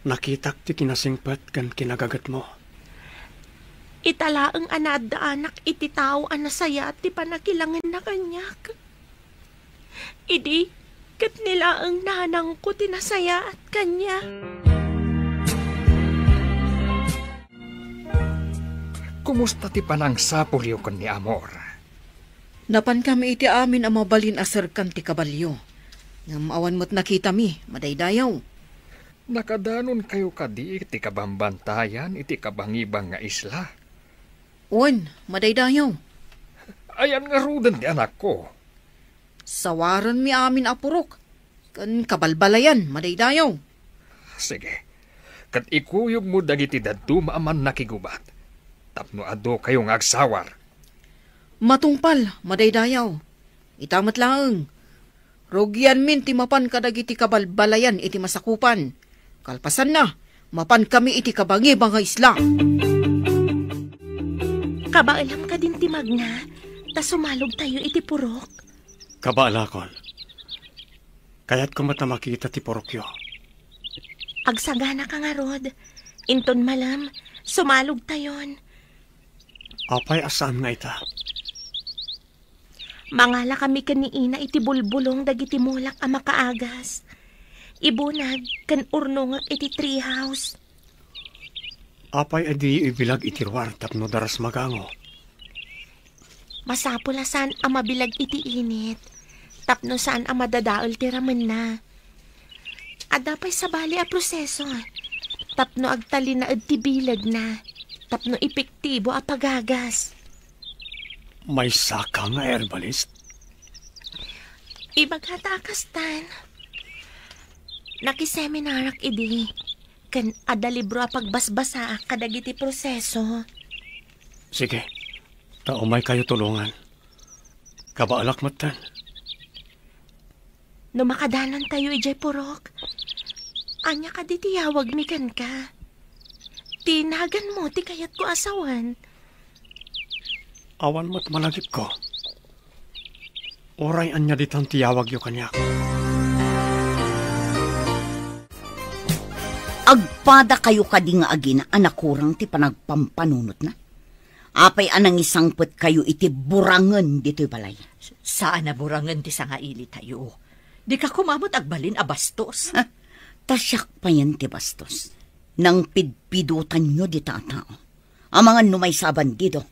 nakitak ti kinasingpet ken kinagagetmo. Ita laeng a naaddaanak iti tao a nasayaat ti pannakilangenna kaniak. Idi ket ni laeng nanangko ti nasayaat kaniak. Kumusta ti panangsapulyo ken ni Amor? Napankami iti amin a mabalin a serkan ti kabalio. Ngem awan met nakitami, madaydayaw. Nakadanonkayo kadi iti kabambantayan iti kabangibang nga isla? Wen, madaydayaw. Ayan ngaruden ti anakko? Sawarenmi amin a purok, ken kabalbalayan, madaydayaw. Sige, ket ikuyogmo dagiti dadduma a mannakigubat, tapno adukayo nga agsawar. Matungpal, madaydayaw. Ita met laeng, rugianmin ti mapan kadagiti kabalbalayan iti masakupan. Kalpasanna, mapankami iti kabangiba nga isla. Kabaelam kadin ti magna, ta sumalogtayo iti purok. Kabaelakon. Kayatko met a makita ti purokyo. Agsaganaka ngarud. Inton malem, sumalogtayon. Apay a saan nga ita? Mangalakami ken ni Ina iti bulbulong dagiti mulak a makaagas. Ibunag ken urnongek iti treehouse. Apay a diyo ibilag iti ruar tapno daras magango? Masapul a saan a mabilag iti init, tapno saan a madadael ti ramenna. Adda pay sabali a proseso, tapno agtalinaed ti bilegna, tapno epektibo a pagagas. Maysaka nga herbalist? Ibagata a kastan. Nakiseminarak idi, ken adda libro a pagbasbasaak kadagiti proseso. Sige, ta umaykayo tulongan. Kabaelak metten. No makadanontayo idiay purok, ania kadi ti yawagmi kenka? Ti naganmo ti kayatko a sawen. Awan met malagipko. Uray ania ditan ti yawagyo kaniak. Agpadakayo kadi nga agina a nakurang ti panagpampanunotna? Apay a nangisangpetkayo iti burangen ditoy balay? Saan a burangen ti sangailitayo. Dika koma met agbalin a bastos. Ha? Ta siak payen ti bastos. Nangpidpidotanyo dita a tao. Amangan no maysa a bandido.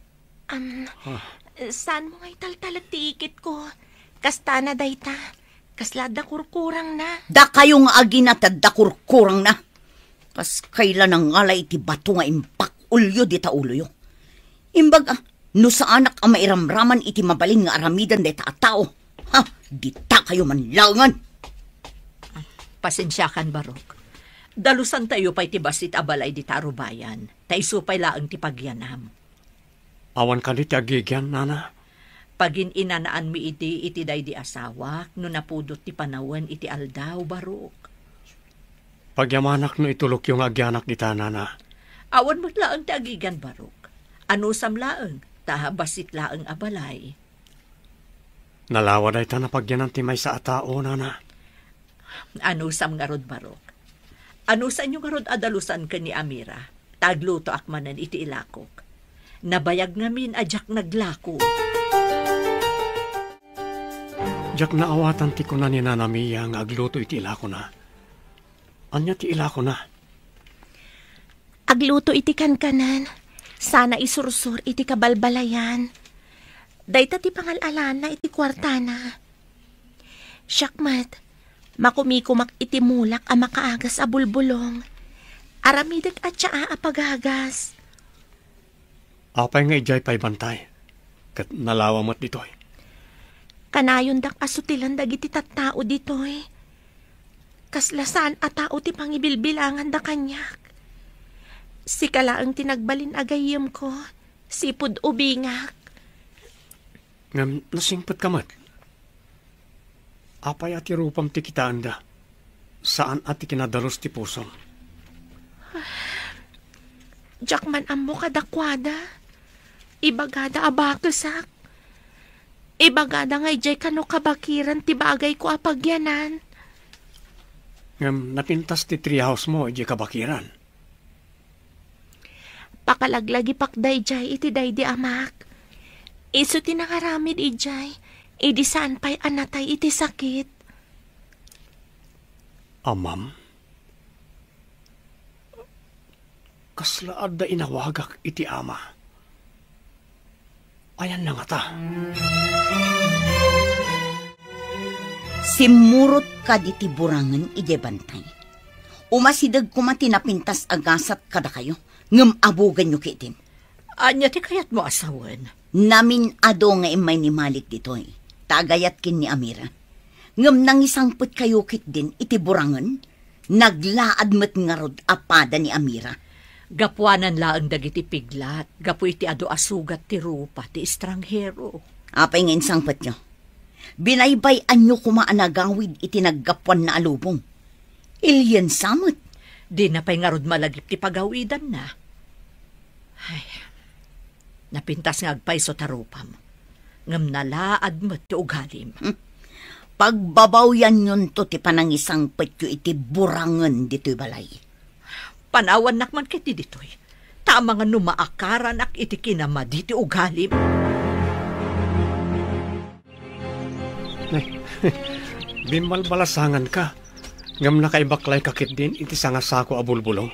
Am, Ah. Saan mo nga italtalek ti ikitko? Kastana dayta. Kasla adda kurkurangna. Dakayo nga agina ti adda kurkurangna. Kas kayla nangalay iti bato nga impak-olyo dita uloyo. Imbag a, no saanak a mairamraman iti mabalin nga aramiden dayta a tao, ha, ditakayo man laengen. Pasensiakan, Barok. Dalusantayo pay ti bassit a balay dita a rubayan, ta isu pay laeng ti pagyanam. Awan kadi ti agigian, nana? Pagin-inanaanmi idi iti daydi asawak no napudot ti panawen iti aldaw, Barok. Pagyamanak no itulokyo nga agyanak dita, nana. Awan met laeng ti agigian, Barok. Anusam laeng, ta bassit laeng a balay. Nalawa dayta a pagyanan ti maysa a tao, nana. Anusam ngarud, Barok? Anusanyo ngarud a dalusan ken ni Amira, ta aglutoak manen iti ilakok. Nabayag ngamin a diak naglako. Diak naawatan ti kuna ni Nana Mia nga agluto iti ilakona. Ania ti ilakona? Agluto iti kankanan, sana isursor iti kabalbalayan. Dayta ti pangal-alana iti kuartana. Siak met, makumikumak iti mulak a makaagas a bulbulong. Aramidek a tsaa a pagagas. Apay nga idiay pay bantay, ket nalawa met ditoy? Kanayondak a sutilen dagiti tattao ditoy. Kasla saan a tao ti pangibilbilanganda kaniak. Sika laeng ti nagbalin a gayyemko, sipud ubingak. Ngem nasingpetka met. Apay a ti rupam ti kitaenda? Saan a ti kinadalus ti pusom? Diak man ammo kadakuada. Ibagada a bakesak. Ibagada nga idiay kano kabakiran ti bagayko a pagyanan. Ngem napintas ti treehouse mo idiay kabakiran. Pakalaglagipak daydiay iti daydi amak. Isu ti nangaramid idiay, idi saan pay a natay iti sakit. Amam? Kasla adda inawagak iti ama. Ayanna ngata? Simmurot kadi ti burangen idiay bantay. Umasideg koma ti napintas a gasat kadakayo, ngem abugenyo ketdin. Ania ti kayatmo a sawen? Namin-adu nga immay ni Malik ditoy, ta agayat ken ni Amira. Ngem nangisangpetkayo ketdin iti burangen, naglaad met ngarud a pada ni Amira. Gapuanan laeng dagiti piglat, gapu iti adu a sugat ti rupa ti estranghero. Apay nga insangpetyo? Binaybay-anyo koma a nagawid iti naggapuanna a lubong. Iliensa met. Dina pay ngarud malagip ti pagawidanna. Ay, napintas nga agpayso ta rupam, ngem nalaad met ti ugalim. Hmm. Pagbabawyanyonto ti panangisangpetyo iti burangen ditoy balay. Panawannak man ketdi ditoy, ta amangan no maakaranak iti kinamadi ti ugalim. Nay, bimbalbalasanganka, ngem nakaibaklayka ketdin iti sangasako a bulbulong.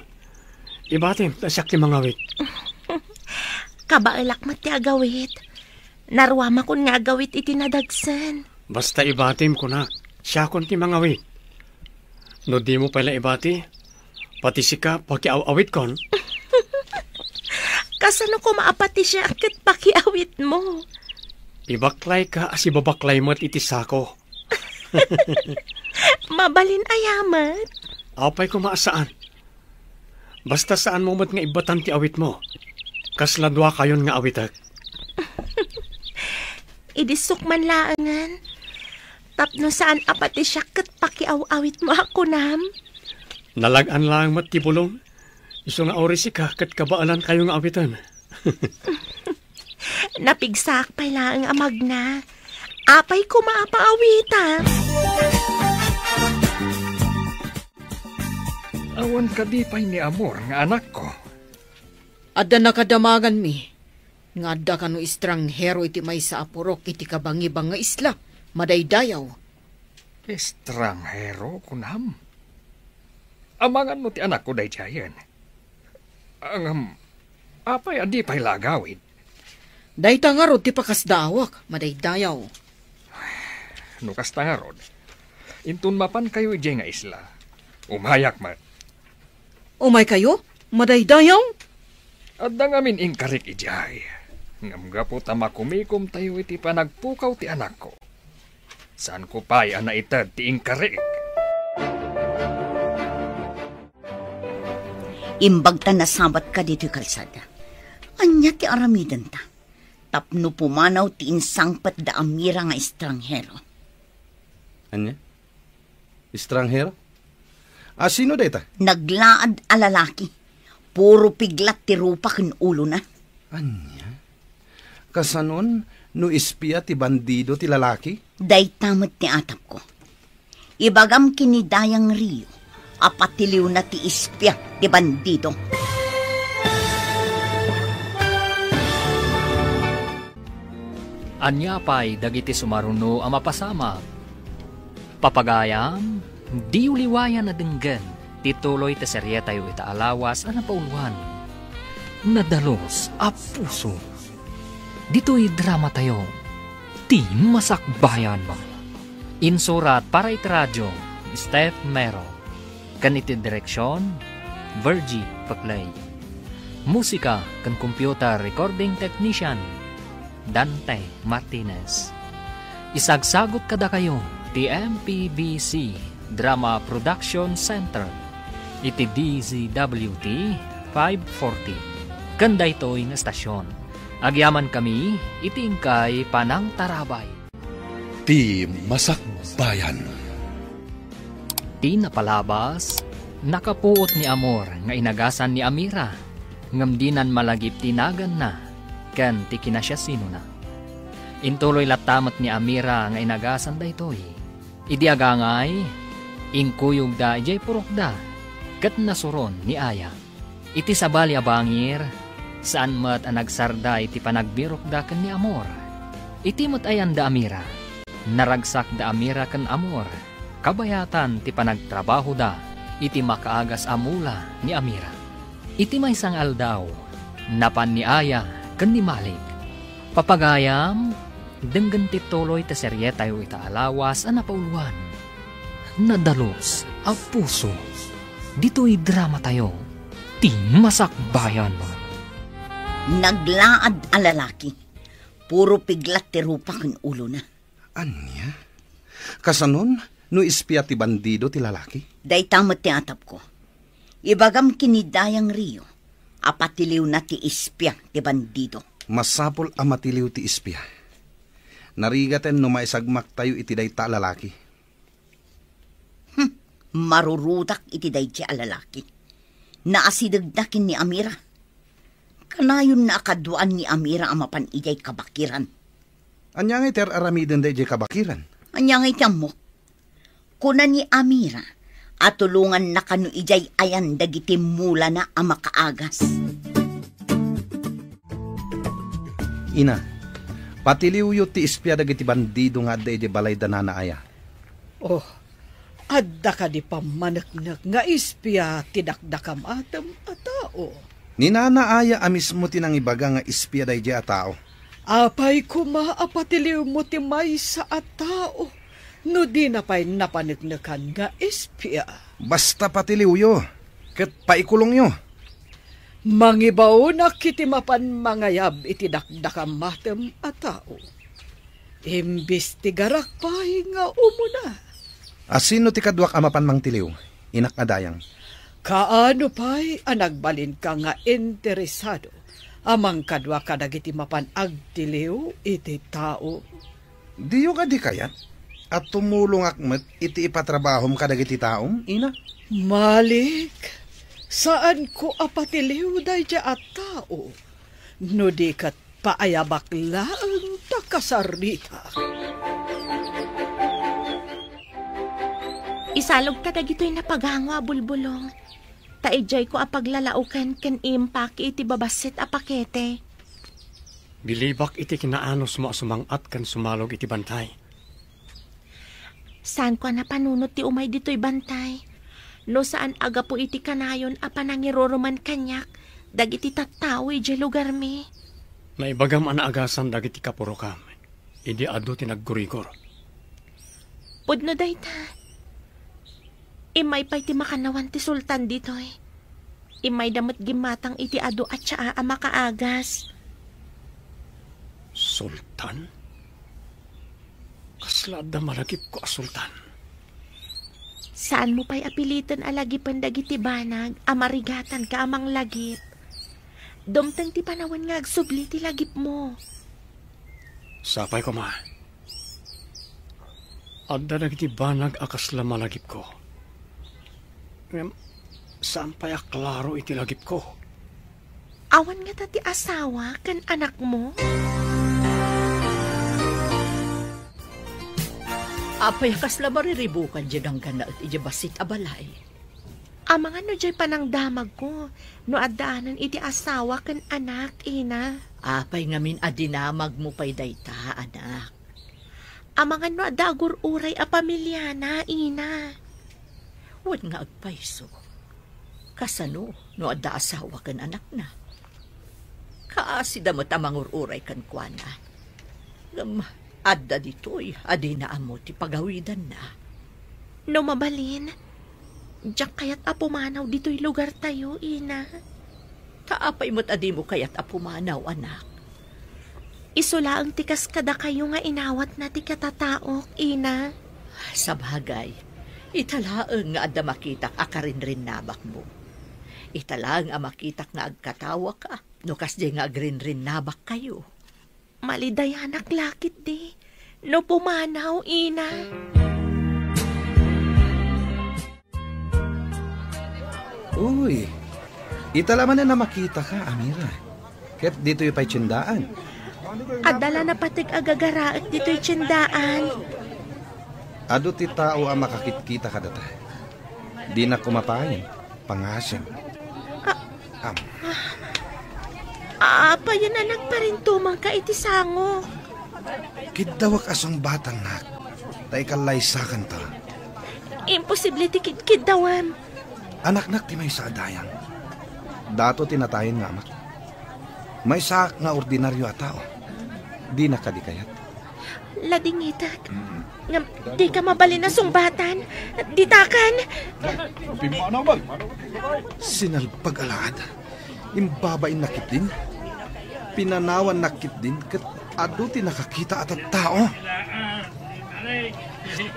Ibatim ta siak ti mangawit. Kabaelak met ti agawit. Naruamakon nga agawit iti nadagsen. Basta ibatim, kunak, siakon ti mangawit. No dimo pay la ibati, pati sika pakiaw-awitkon. Kasano koma a pati siak ket pakiawitmo? Ibaklayka a sibabaklay met iti sako. Mabalin aya met? Apay koma a saan. Basta saanmo met nga ibbatan ti awitmo. Kasla duakayon nga awitek. Idissok man laengen. Tapno saan a pati siak ket pakiaw-awitmo a kunam? Nalag-an laeng met ti bulong. Isu nga uray sika ket kabaelankayo nga awiten. Napigsaak pay laeng a magna. Apay koma a paawitam? Awan kadi pay ni Amor nga anakko? Adda nakadamaganmi nga adda kano estranghero iti maysa a purok iti kabangibang nga isla, madaydayaw. Estranghero, kunam? Amangan no ti anakko daydiayen. Ngem, apay a di pay la agawid? Dayta ngarud ti pakasdaawak, madaydayaw. No kasta ngarud, inton mapankayo idiay nga isla, umayak met. Umaykayo, madaydayaw? Adda ngamin inkarik idiay. Ngem gapu ta makumikomtayo iti panagpukaw ti anakko, saanko pay a naited ti inkarik. Imbag ta nasabatka ditoy kalsada. Ania ti aramidenta? Tapno pumanaw ti insangpet da Amira nga estranghero. Ania? Estranghero? A, sino dayta? Naglaad a lalaki. Puro piglat ti rupa ken ulona. Ania? Kasanon no espia ti bandido ti lalaki? Dayta met ti atapko. Ibagam ken ni Dayang Rio a patiliwna ti espia ti bandido. Ania pay dagiti sumaruno a mapasamak? Papagayam, diyo liwayan a denggen ti tuloy ti serietayo ita a lawas a napauluan, Nadalus a Puso. Ditoy dramatayo, Ti Masakbayan. Insurat para iti radio, Steph Mero. Ken iti direksion, Virgie Paclay. Musika ken computer recording technician, Dante Martinez. Isagsagut kadakayo ti M P B C Drama Production Center iti D Z W T five forty ken daytoy nga estasion. Agyamankami iti inkay panangtarabay. Ti Masakbayan. Ti napalabas, nakapuot ni Amor nga inagasan ni Amira, ngem dinan malagip ti naganna ken ti kinasiasinona. Intuloy latta met ni Amira nga inagasan daytoy. Idi agangay, inkuyogda idiay purokda ket nasuron ni Aya. Iti sabali a bangir, saan met a nagsarda iti panagbirokda ken ni Amor. Iti met ayan da Amira, naragsak da Amira ken Amor kabayatan ti panagtrabahoda iti makaagas a mula ni Amira. Iti maysa nga aldaw, napan ni Aya ken ni Malik. Papagayam, denggen ti tuloy ti serietayo ita a lawas a napauluan, Nadalus a Puso. Ditoy dramatayo, Ti Masakbayan. Naglaad a lalaki. Puro piglat ti rupa ken ulona. Ania? Kasanon no espia ti bandido ti lalaki? Dayta met ti atapko. Ibagam ken ni Dayang Rio a patiliwna ti espia ti bandido. Masapul a matiliw ti espia. Narigaten no maisagmaktayo iti dayta a lalaki. Hmm, marurudak iti daydiay a lalaki. Naasidegna ken ni Amira. Kanayonna a kaduaan ni Amira a mapan idiay kabakiran. Ania ngay ti ar-aramiden daydiay kabakiran? Ania ngay ti ammok? Kuna ni Amira a tulonganna kano idiay ayan dagiti mulana a makaagas. Ina, patiliwyo ti espia dagiti bandido nga adda idiay balay da Nana Aya. Oh, adda kadi pammaneknek nga espia ti dakdakamatem a tao? Ni Nana Aya a mismo ti nangibaga nga espia daydiay a tao. Apay koma a patiliwmo ti maysa a tao no dina pay napaneknekan nga espia? Basta patiliwyo, ket paikulongyo. Mangibaonak iti mapan mangayab iti dakdakamatem a tao. Imbestigarak pay nga umuna. A sino ti kaduak a mapan mangtiliw, inak a dayang? Kaano pay a nagbalinka nga interesado a mangkadua kadagiti mapan agtiliw iti tao? Diyo kadi kayat a tumulongak met iti ipatrabahom kadagiti taom, ina? Malik, saanko a patiliw daydiay a tao no di ket paayabak laeng ta kasaritak. Isalogta dagitoy napagango a bulbulong, ta idiayko a paglalaoken ken impaki iti babassit a pakete. Bilibak iti kinaanusmo a sumang-at ken sumalog iti bantay. Saanko a napanunot ti umay ditoy bantay, no saan a gapu iti kanayon a panangiruruman kaniak dagiti tattao idiay lugarmi. Naibagam a naagasan dagiti kapurokam idi adu ti naggurigor. Pudno dayta. Immay pay ti makannawan ti sultan ditoy. Immayda met gimmatang iti adu a tsaa a makaagas. Sultan? Kasla adda malagipko a sultan? Saanmo pay a piliten a lagipen dagiti banag a marigatanka a manglagip. Dumteng ti panawen nga agsubli ti lagipmo. Sapay koma. Adda dagiti banag a kasla malagipko. Ngem saan pay a klaro iti lagipko. Awan ngata ti asawa ken anakmo? Apay a kasla mariribukan diay ganggannaet idiay bassit a balay? Amangan no diay panangdamagko no addaanen iti asawa ken anak, ina. Apay ngamin a dinamagmo pay dayta, anak? Amangan no adda agur-uray a pamiliana, ina. Wen nga agpayso. Kasano no adda asawa ken anakna? Kaasida met a mangur-uray kenkuana. Ngem adda ditoy a dina ammo ti pagawidanna. No mabalin, diak kayat a pumanaw ditoy lugartayo, ina. Ta apay met a dimo kayat a pumanaw, anak? Isu laeng ti kas kadakayo nga inawatna ti katataok, ina. Sabagay, ita laeng nga adda makitak a karinrinnabakmo. Ita laeng a makitak nga agkatawaka no kasdiay nga agrinrinnabakkayo. Malidayanak la ketdi no pumanaw, ina. Uy, ita la manen a makitaka, Amira. Ket ditoy pay tiendaan. Adda la napateg a gagaraek ditoy tiendaan. Adu ti tao a makakitkita kadata. Dina koma payen pangasem. Ah, Am. Apay a nagparintumangka iti sangok? Kiddawak a sungbatannak, ta ikallaysakanto. Imposible ti kidkiddawem. Anaknak ti maysa a dayang. Dato ti natayen nga amak. Maysaak nga ordinario a tao. Dina kadi kayat? Ladingitek. Mm. Ngem dika mabalin a sungbatan. Ditakan. Sinalpag a laad. Imbabainna ketdin. Pinanawanna ketdin ket adu ti nakakita a tattao.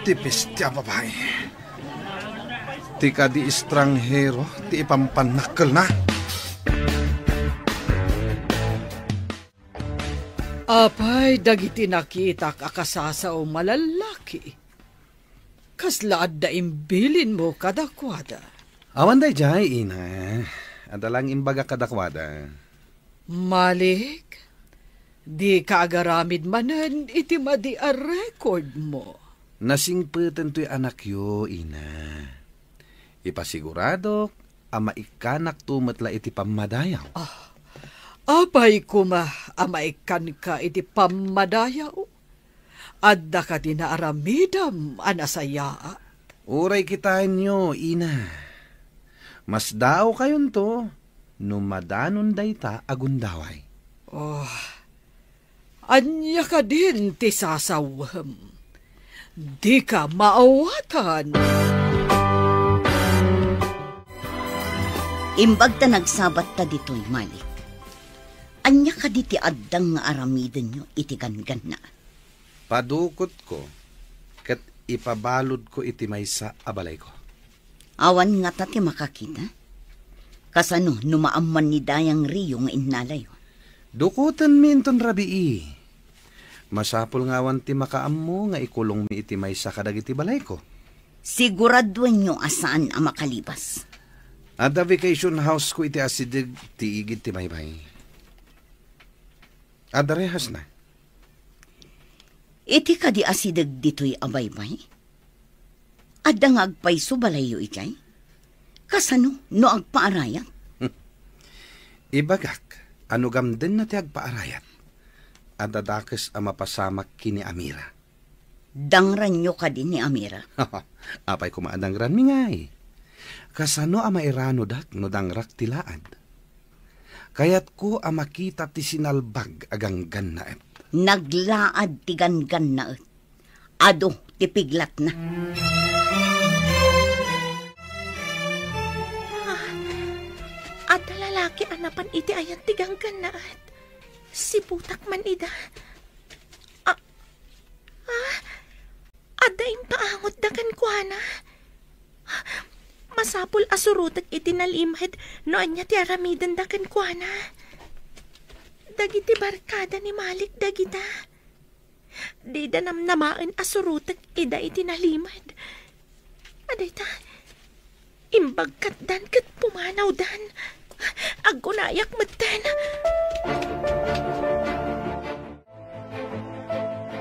Ti peste a babai. Ti kadi estranghero ti ipampannakkelna. Apay dagiti nakitak a kasasaom a lallaki? Kasla adda imbilinmo kadakuada? Awan daydiay, ina. Adda lang imbagak kadakuada. Malik, dika agaramid manen iti madi a record mo. Nasingpeten toy anakyo, ina. Ipasiguradok a maikkanakto met la iti pammadayaw. Ah, apay koma a maikkanka iti pammadayaw? Adda kadi naaramidam a nasayaat? Uray kitaenyo, ina. Masdaawkayonto no madanon dayta a gundaway. Oh, ania kadin ti sasawem? Dika maawatan. Imbag ta nagsabatta ditoy, Malik. Ania kadi ti addang nga aramidenyo iti gangganna? Padukotko ket ipabaludko iti maysa a balayko. Awan ngata ti makakita? Kasano no maamman ni Dayang Rio nga innalayo? Dukotenmi inton rabii. Masapul nga awan ti makaammo nga ikulongmi iti maysa kadagiti balayko. Siguraduenyo a saan a makalibas. Adda vacation house ko iti asideg ti igid ti baybay. Adda rehasna. Iti kadi asideg ditoy a baybay? Adda nga agpayso balayyo idiay? Kasano no agpaarayat? Ibagak a no gamdenna ti agpaarayat, adda dakes a mapasamak ken ni Amira. Dangranyo kadi ni Amira? Apay koma a dangranmi ngay? Kasano a mairanodak no dangrak ti laad? Kayatko a makita ti sinalbag a ganggannaet. Naglaad ti ganggannaet. Adu ti piglatna. Ah, adda lalaki a napan iti ayan ti ganggannaet. Siputak man ida. Ah, ah, adda impaangotda kenkuana. Masapul a surotek iti nalimed no ania ti aramidenda kenkuana. Dagiti barkada ni Malik dagita. Dida namnamaen a surotek ida iti nalimed. Adayta, imbagkatdan ket pumanawdan. Agkunayak metten.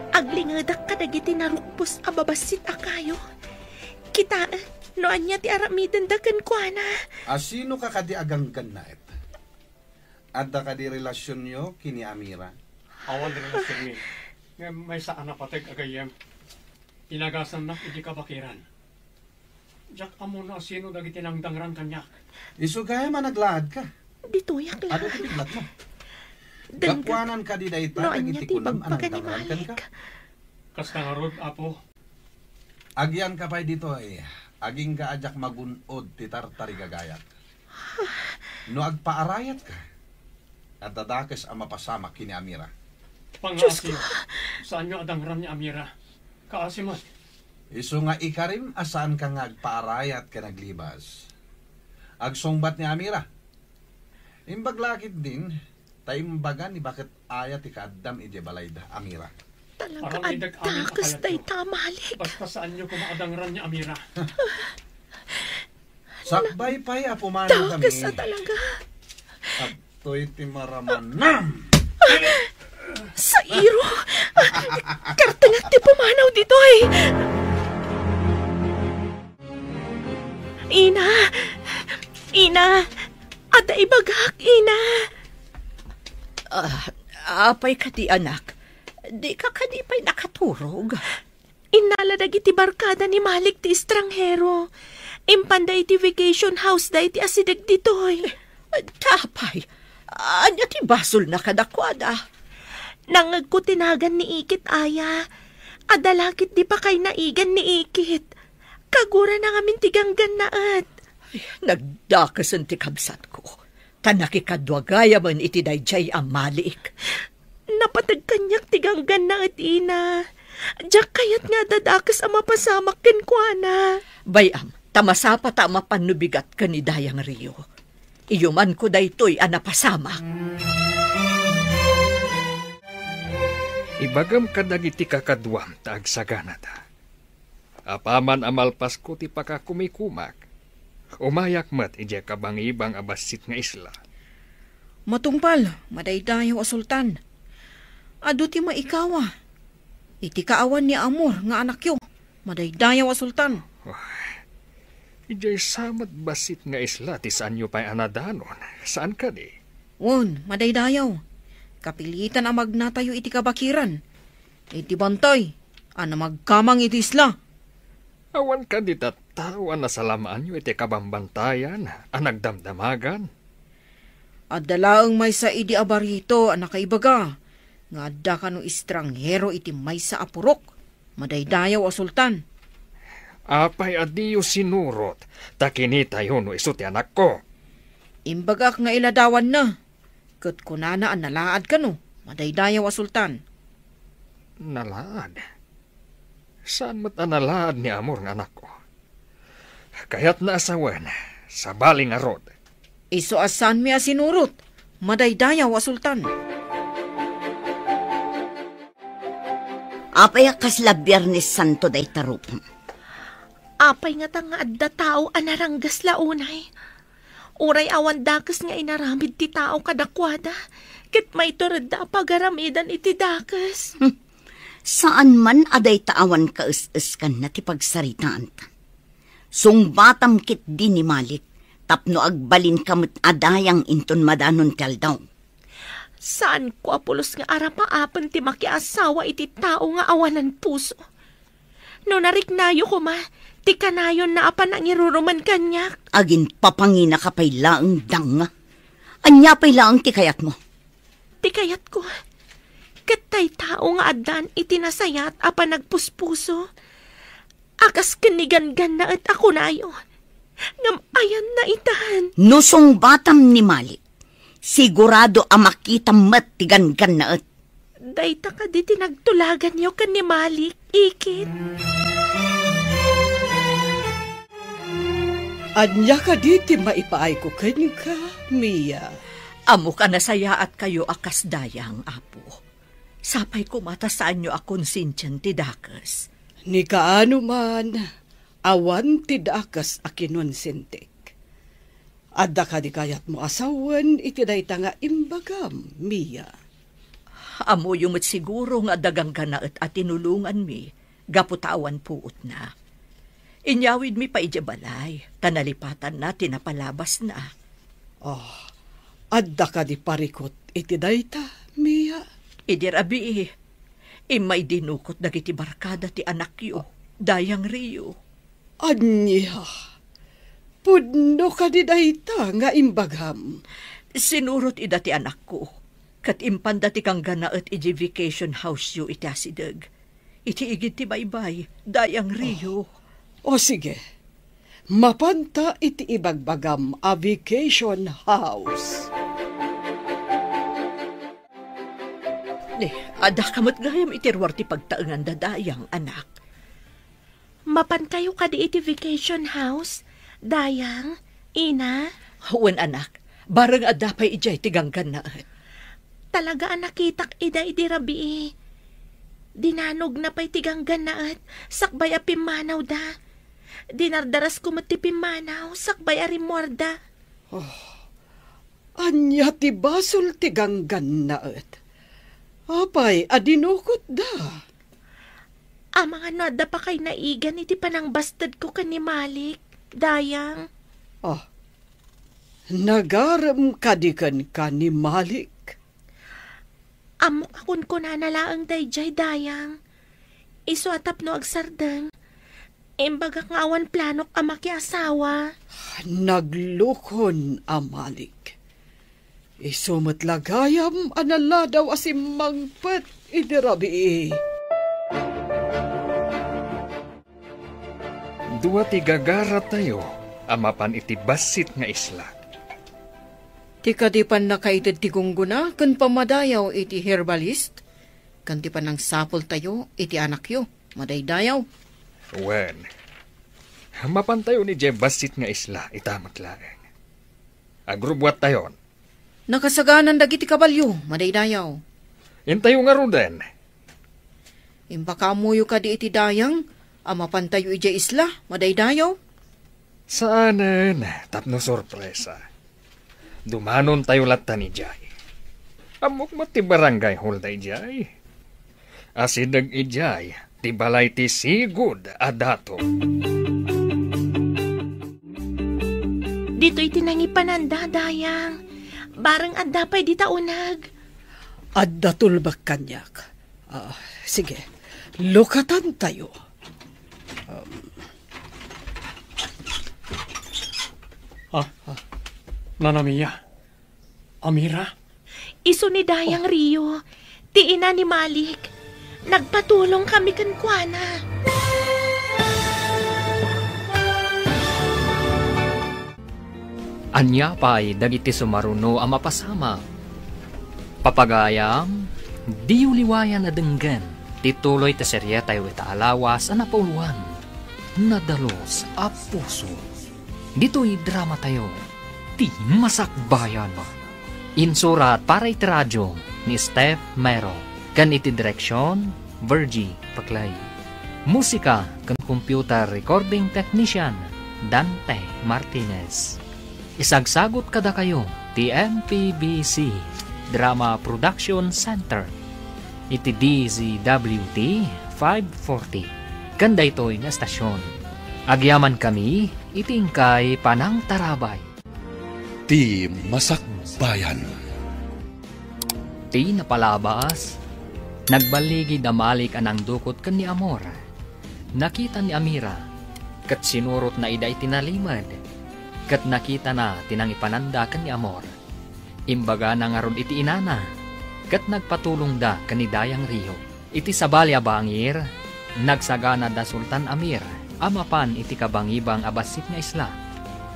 Aglingedak kadagiti narukpos a babassit a kayo. Kitaek no ania ti aramidenda kenkuana. Asino ka kadi a ganggannaet? Adda kadi relasionyo ken ni Amira? Awan relasionmi. Ngem maysa a napateg a gayyem. Inagasannak iti kabakiran. Diak ammo no asino dagiti nangdangran kaniak. Isu gayam a naglaadka. Ditoyak la. Adu ti piglatmo. Dengngek. Gapuanan kadi dayta no ania dagiti ti kunam a ibagbagana ni nangdangran kenka? Malik. Kasta ngarud, Apo. Agianka pay ditoy, agingga a diak magun-od ti tartarigagayak. No agpaarayatka, adda dakes a mapasamak ken ni Amira. Dios ko! Pangaasiyo, saanyo a dangran ni Amira. Kaasi met. Isu nga ikarim a saanka nga agpaarayat ken aglibas. Agsungbat ni Amira. Imbag la ketdin, ta imbaga ni baket aya ti kaaddam idiay balayda, Amira. Talaga, aramidek amin a adda kas kayatyo. Dayta, Malik. Basta saanyo koma a dangran ni Amira. Sakbay pay a pumanawkami. Dakes a talaga. Adtoy ti maramanam. Sairo! Kartengak ti pumanaw ditoy! Ina! Ina! Adda ibagak, Ina! Ah, apay kadi, anak? Dika kadi pay nakaturog? Innala dagiti barkada ni Malik ti estranghero. Impanda iti vacation house da iti asideg ditoy. Tapay, ania ti basolna kadakuada? Nangngegko ti nagan ni Ikit aya. Adda la ketdi pakay naigan ni Ikit. Kagurana ngamin ti ganggannaet. Ay, nagdakesen ti kabsatko. Ta nakikadua gayamen iti daydiay a Malik. Napateg kaniak ti ganggannaet, Ina. Diak kayat nga adda dakes a mapasamak kenkuana. Bay-am, ta masapata a mapan no bigat ken ni Dayang Rio. Iyumanko daytoy a napasamak. Ibagam kadagiti kakaduam ta agsaganata. Apaman a malpasko ti pakakumikumak, umayak met idiay kabangibang a bassit nga isla. Matungpal, madaydayaw a sultan. Adu ti maikawa iti kaawan ni Amor nga anakyo, madaydayaw a sultan. Idiay sa met bassit nga isla ti saanyo pay a nadanon, saan kadi? Wen, madaydayaw. Kapilitan a magnatayo iti kabakiran. Iti bantay a namagkamang iti isla. Awan kadi tattao a nasalamaanyo iti kabambantayan a nagdamdamagan? Adda laeng maysa idi a barito a nakaibaga nga adda kano estranghero iti maysa a purok, madaydayaw a sultan. Apay a diyo sinurot ta kinitayo no isu ti anakko? Imbagak nga iladawanna, ket kunana a nalaad kano, madaydayaw a sultan. Nalaad? Saan met a nalaad ni Amor nga anakko? Kayatna a sawen, sabali ngarud. Isu a saanmi a sinurot, madaydayaw a sultan. Apay a kasla Biernes Santo dayta rupam? Apay ngata nga adda tao a naranggas la unay? Uray awan dakes nga inaramid ti tao kadakuada, ket maituredda a pagaramidan iti dakes. Hmm. Saan man a dayta awan kaes-eskanna ti pagsaritaanta. Sungbatam ketdi ni Malik tapno agbalinka met a dayang inton madanon ti aldaw. Saanko a pulos nga arapaapen ti makiasawa iti tao nga awanan puso. No nariknayo koma ti kanayonna a panangiruruman kaniak. Aginpapanginaka pay laeng, danga. Ania pay laeng ti kayatmo? Ti kayatko, ket tay tao nga addan iti nasayaat a panagpuspuso, a kas ken ni Ganggannaet a kunayo, ngem ayanna itan. No sungbatam ni Malik, sigurado a makitam met ti Ganggannaet. Dayta kadi ti nagtulaganyo ken ni Malik, Ikit? Ania kadi ti maipaayko kenka, Mia? Ammok a nasayaatkayo a kas dayang, Apo. Sapay koma ta saanyo a konsensian ti dakes. Ni kaano man, awan ti dakes a kinonsentik. Adda kadi kayatmo a sawen iti dayta nga imbagam, Mia? Ammoyo met siguro nga adda Ganggannaet a tinulonganmi gapu ta awan puotna. Inyawidmi pay idiay balay, ta nalipatanna ti napalabasna. Oh, adda kadi parikut iti dayta, Mia? Idi rabii, immay dinukot dagiti barkada ti anakyo, Dayang Rio. Ania? Pudno kadi dayta nga imbagam? Sinurot ida ti anakko, ket impanda ti Ganggannaet iti vacation house-yo iti asideg. Iti igid ti baybay, Dayang Rio. O, o, sige. Mapanta iti ibagbagam a vacation house. Ni, adda ka met gayam iti ruar ti pagtaenganda, Dayang, anak. Mapankayo kadi iti vacation house, Dayang, Ina? Wen, anak. Bareng adda pay idiay ti Ganggannaet. Talaga a nakitak ida idi rabii. Dinanogna pay ti Ganggannaet, sakbay a pimmanawda. Dinardarasko met ti pimmanaw, sakbay a rimmuarda. Oh, ania ti basol ti Ganggannaet? Apay a dinukotda? Amangan no adda pakay naigan iti panangbastedko ken ni Malik, Dayang. Ah, nagarem kadi kenka ni Malik? Ammok a kunkunana laeng daydiay, Dayang. Isu a tapno agsardeng, imbagak nga awan planok a makiasawa. Naglukon a Malik. Isu met la gayam a naladaw a simmangpet idi rabii. Dua ti gagaratayo a mapan iti bassit nga isla. Ti kadi pannakaited ti gunggona ken pammadayaw iti herbalist, ken ti pannangsapultayo iti anakyo, madaydayaw. Wen, mapantayon idiay bassit nga isla, ita met laeng. Agrubbuattayon. Nakasaganan dagiti kabalio, madaydayaw. Intayo ngaruden. Imbakamoyo kadi iti dayang a mapantayo idiay isla, madaydayaw? Saanen, tapno sorpresa. Dumanontayo lattan idiay. Ammok met ti barangay hall daydiay. Asideg idiay ti balay ti sigud a dato. Ditoy ti nangipananda, dayang. Bareng adda pay dita uneg. Adda tulbek kaniak. Ah, sige, lukatantayo. Um. Ah, ah, Nanamiya. Amira? Isu ni Dayang Rio, ti ina ni Malik. Nagpatulong kami kenkuana. Ania pay dagiti sumaruno a mapasamak? Papagayam, diyo liwayan a denggen ti tuloy ti serietayo ita a lawas a napauluan, Nadalus a Puso. Ditoy dramatayo, Ti Masakbayan. Insurat para iti radio ni Steph Mero, ken iti direksion, Virgie Paclay. Musika ken computer recording technician, Dante Martinez. Isagsagut kadakayo ti M P B C Drama Production Center iti D Z W T five forty ken daytoy nga estasion. Agyamankami iti inkay panangtarabay. Ti Masakbayan. Ti napalabas, nagballigi da Malik a nangdukot ken ni Amor. Nakita ni Amira, ket sinurotna ida iti nalimed, ket nakitana ti nangipananda ken ni Amor. Imbagana ngarud iti inana, ket nagpatulongda ken ni Dayang Rio. Iti sabali a bangir, nagsaganada Sultan Amir a mapan iti kabangibang a bassit nga isla.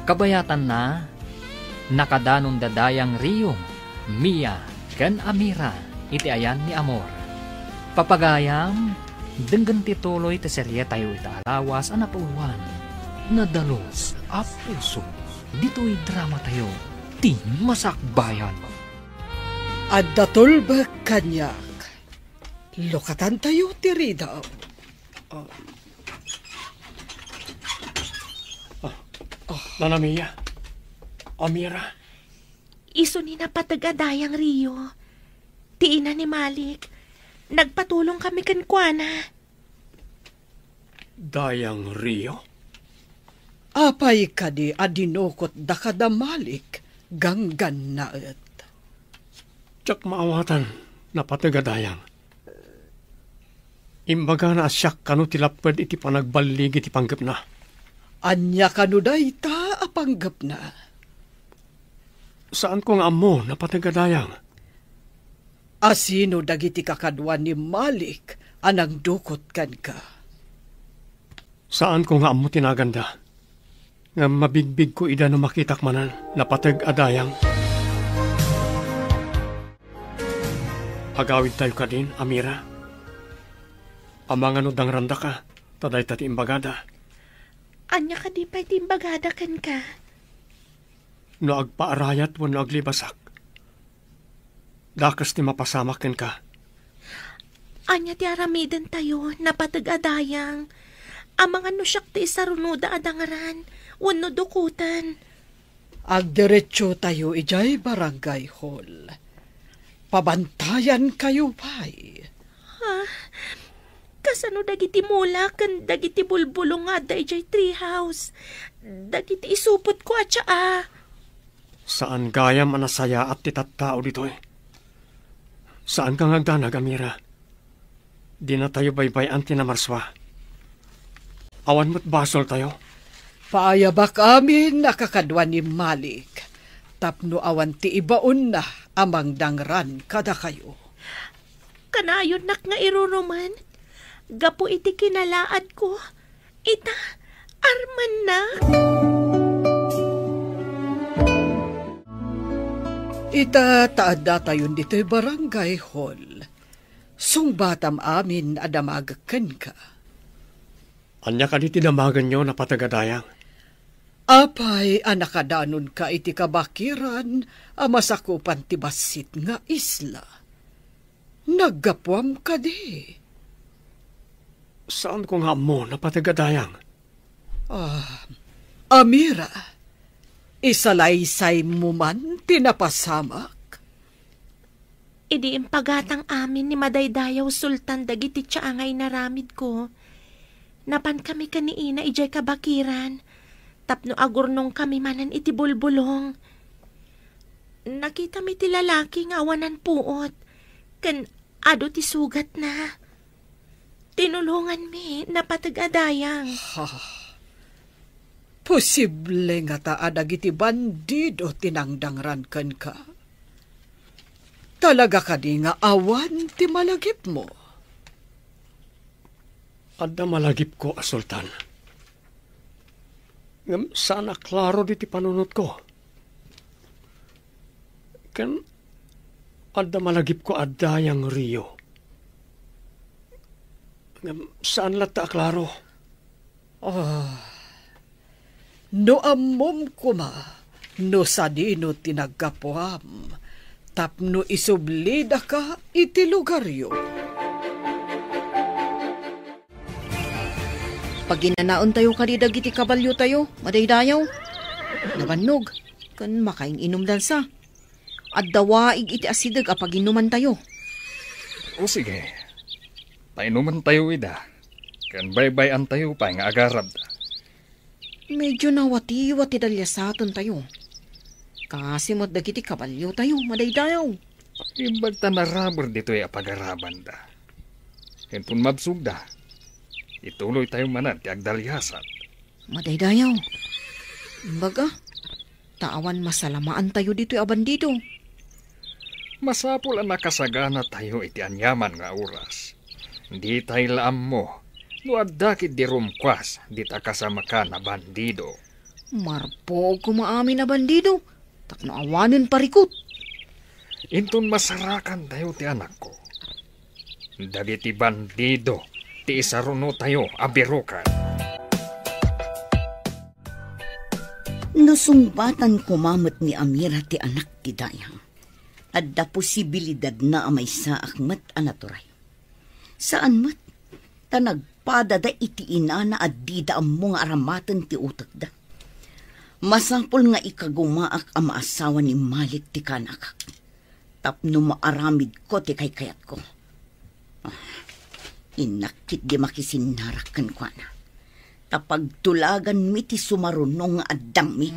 Kabayatanna, nakadanonda Dayang Rio, Mia, ken Amira iti ayan ni Amor. Papagayam, denggen ti tuloy ti serietayo ita a lawas a napauluan, Nadalus a Puso, ditoy dramatayo, Ti Masakbayan. Adda tulbek kaniak. Lukatantayo ti ridaw. Ah. Ah, Nanamiya. Amira. Isu ni napateg a Dayang Rio, ti ina ni Malik. Nagpatulong kami kenkuana. Dayang Rio? Apay kadi a dinukotda kada Malik, ganggannaet? Diak maawatan, napateg a Dayang. Imbagana a siak kano ti lapped iti panagballigi ti panggepna. Ania kano dayta a panggepna? Saanko nga ammo, napateg a Dayang. Asino dagiti kakadua ni Malik a nangdukot kenka? Saanko nga ammo ti naganda. Ngem mabigbigko ida no makitak manen, napateg a Dayang. Agawidtayo kadin, Amira. Amangan no dangrandaka, ta dayta ti imbagada. Ania kadi pay ti imbagada kenka? No agpaarayat wenno aglibasak, dakes ti mapasamak kenka. Ania ti aramidentayo, napateg a Dayang? Amangan no siak ti isarunoda a dangran wenno dukoten. Agdiretsotayo idiay barangay hall. Pabantayankayo pay. Ha? Kasano dagiti mula ken dagiti bulbulong nga adda idiay treehouse? Dagiti isupotko a tsaa. Saan gayam a nasayaat ti tattao ditoy. Saanka nga agdanag, Amira. Dinatayo baybay-an ti namarsua. Awan met basoltayo. Paayabak amin a kakadua ni Malik, tapno awan ti ibaonna a mangdangran kadakayo. Kanayonnak nga irurumen, gapu iti kinalaadko, ita, armennak. Ita, ta addatayon ditoy barangay hall. Sungbatam amin a damagek kenka. Ania kadi ti damagenyo, napateg a Dayang? Apay a nakadanonka iti kabakiran a masakupan ti bassit nga isla? Naggapuam kadi? Saanko nga ammo napateg a dayang. Ah, Amira, isalaysaymo man ti napasamak? Idi impagatang amin ni Madaydayaw Sultan dagiti tsaa nga inaramidko, napankami ken ni Ina idiay kabakiran tapno agurnongkami manen iti bulbulong. Nakitami ti lalaki nga awanan puot ken adu ti sugatna. Tinulonganmi napateg a dayang. Ha? Posible ngata a dagiti bandido ti nangdangran kenka? Talaga kadi nga awan ti malagipmo? Adda malagipko a sultan. Ngem saan a klaro diti panunotko. Ken adda malagipko a dayang Rio. Ngem saan latta a klaro. Ah, no ammom koma no sadino ti naggapuam tapno isublidaka iti lugaryo. Paginanaentayo kadi dagiti kabaliotayo, madaydayaw. Nabannog, ken makain-inumdansa. Adda waig iti asideg a paginumantayo. O sige, painumantayo ida, ken baybay-antayo pay nga agarabda. Medyo nawatiwat ti daliasatentayo. Kasi met dagiti kabaliotayo, madaydayaw. Imbag ta naraber ditoy a pagarabanda. Inton mabsogda, ituloytayo manen ti agdaliasat. Madaydayaw. Imbag a, ta awan masalamaantayo ditoy a bandido. Masapul a nakasaganatayo iti aniaman nga oras. Ditay la ammo no adda ketdi rumkuas dita kasamakan a bandido. Marpuog koma amin a bandido, tapno awanen parikut. Inton masarakantayo ti anakko, dagiti bandido ti isarunotayo a biroken. No sungbatan koma met ni Amira ti anak ti dayang, adda posibilidadna a maysaak met a naturay. Saan met, ta nagpadada iti inana a dida ammo nga aramaten ti utekda. Masapul nga ikagumaak a maasawa ni Malik ti kaanakak tapno maaramidko ti kaykayatko. Ah, innak ketdi makisinnarak kenkuana, ta pagtulaganmi ti sumarunong nga addangmi.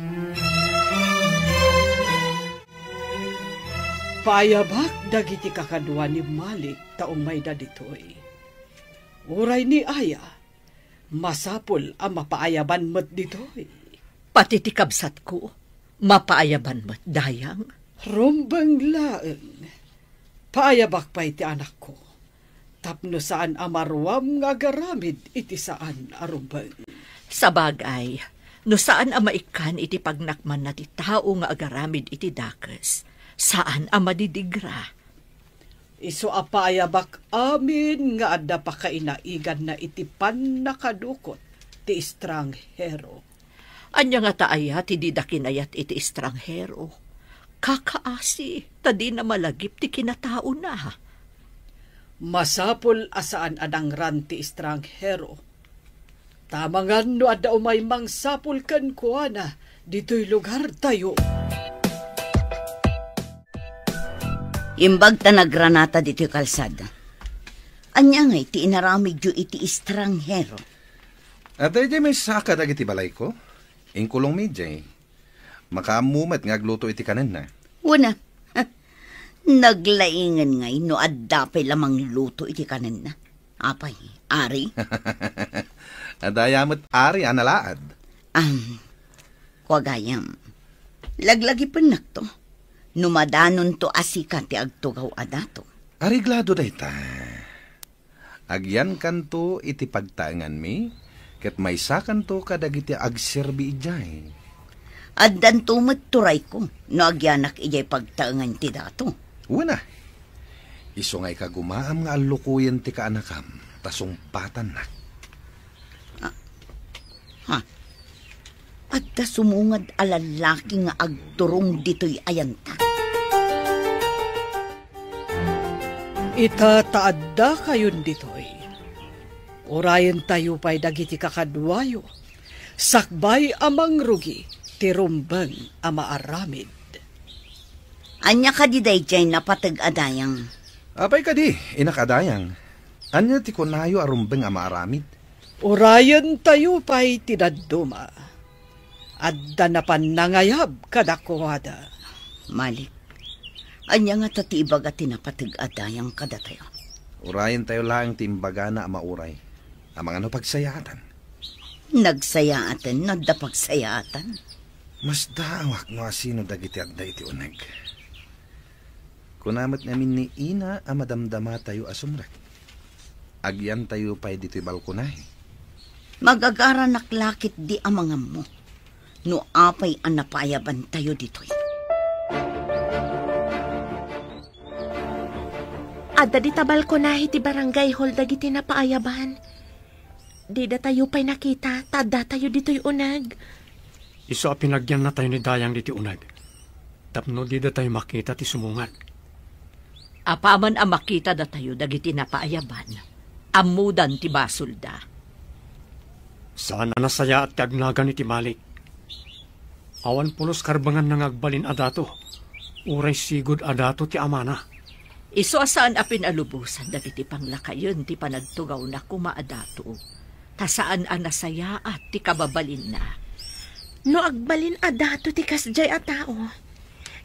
Paayabak dagiti kakadua ni Malik ta umayda ditoy. Uray ni Aya, masapul a mapaayaban met ditoy. Pati ti kabsatko, mapaayaban met, dayang. Rumbeng laeng. Paayabak pay ti anakko, tapno saan a maruam nga agaramid iti saan a rumbeng. Sabagay, no saan a maikkan iti pagnakmanna ti tao nga agaramid iti dakes, saan a madidigra. Isu a paayabak amin nga adda pakainaiganna iti pannakadukot ti estranghero. Ania ngata aya ti dida kinayat iti estranghero? Kakaasi, ta dina malagip ti kinataona. Masapul a saan a dangran ti estranghero. Ta amangan no adda umay mangsapul kenkuana ditoy lugartayo. Imbag ta nagranata ditoy kalsada. Ania ngay ti inaramidyo iti estranghero? Adda idiay maysa kadagiti balayko. Inkulongmi idiay. Makaammo met nga agluto iti kanenna. Wen a, naglaingen ngay no adda pay la mangluto iti kanenna. Apay, Ari? Adda aya met Ari a nalaad. Am, kua gayam, laglagipennakto no madanonto a sika ti agtugaw a dato. Areglado dayta. Agyankanto iti pagtaenganmi, ket maysakanto kadagiti agserbi idiay. Addanto met turayko no agyanak idiay pagtaengan ti dato. Wen a, isu nga ikagumaam nga allukoyen ti kaanakam, ta sungpatannak. Ah, ha? Adda sumungad a lallaki nga agturong ditoy ayanta. Ita ta addakayon ditoy. Urayentayo pay dagiti kakaduayo, sakbay a mangrugi ti rumbeng a maaramid. Ania kadi daydiay napateg a dayang? Apay kadi, inak a dayang? Ania ti kunayo a rumbeng a maaramid? Urayentayo pay ti dadduma. Adda napan nangayab kadakuada. Malik, ania ngata ti ibaga ti napateg a dayang kadatayo? Urayentayo laeng ti imbagana a mauray. Amangan no pagsayaatan. Nagsayaaten no adda pagsayaatan. Masdaawak no asino dagiti adda iti uneg. Kuna met ngamin ni Ina a madamdamatayo a sumrek. Agyantayo pay ditoy balkonahe. Magagaranak la ketdi a mangammo no apay a napaayabantayo ditoy. Adda dita balkonahe ti barangay hall dagiti napaayaban. Didatayo pay nakita, ta addatayo ditoy uneg. Isu a pinagyannatayo ni Dayang ditoy uneg, tapno didatayo makita ti sumungad. Apaman a makita datayo dagiti napaayaban, ammodan ti basolda. Saan a nasayaat ti agnagan iti Malik. Awan pulos karbenganna nga agbalin a dato, uray sigud a dato ti amana. Isu a saan a pinalubosan dagiti panglakayen ti panagtugawna koma a dato, ta saan a nasayaat ti kababalinna. No agbalin a dato ti kasdiay a tao,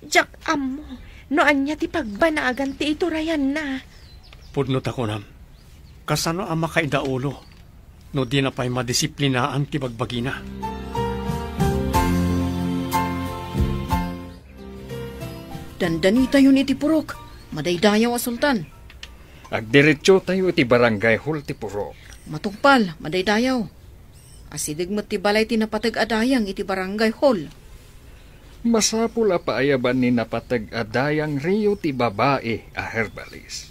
diak ammo no ania ti pagbanagan ti iturayanna. Pudno ta kunam, kasano a makaidaulo no dina pay madisiplinaan ti bagbagina? Dandanitayon iti purok, madaydayaw a sultan. Agdiretsotayo iti barangay hall ti purok. Matungpal, madaydayaw. Asideg met ti balay ti napateg a dayang iti barangay hall. Masapul a paayaban ni napateg a dayang Rio ti babai a herbalis.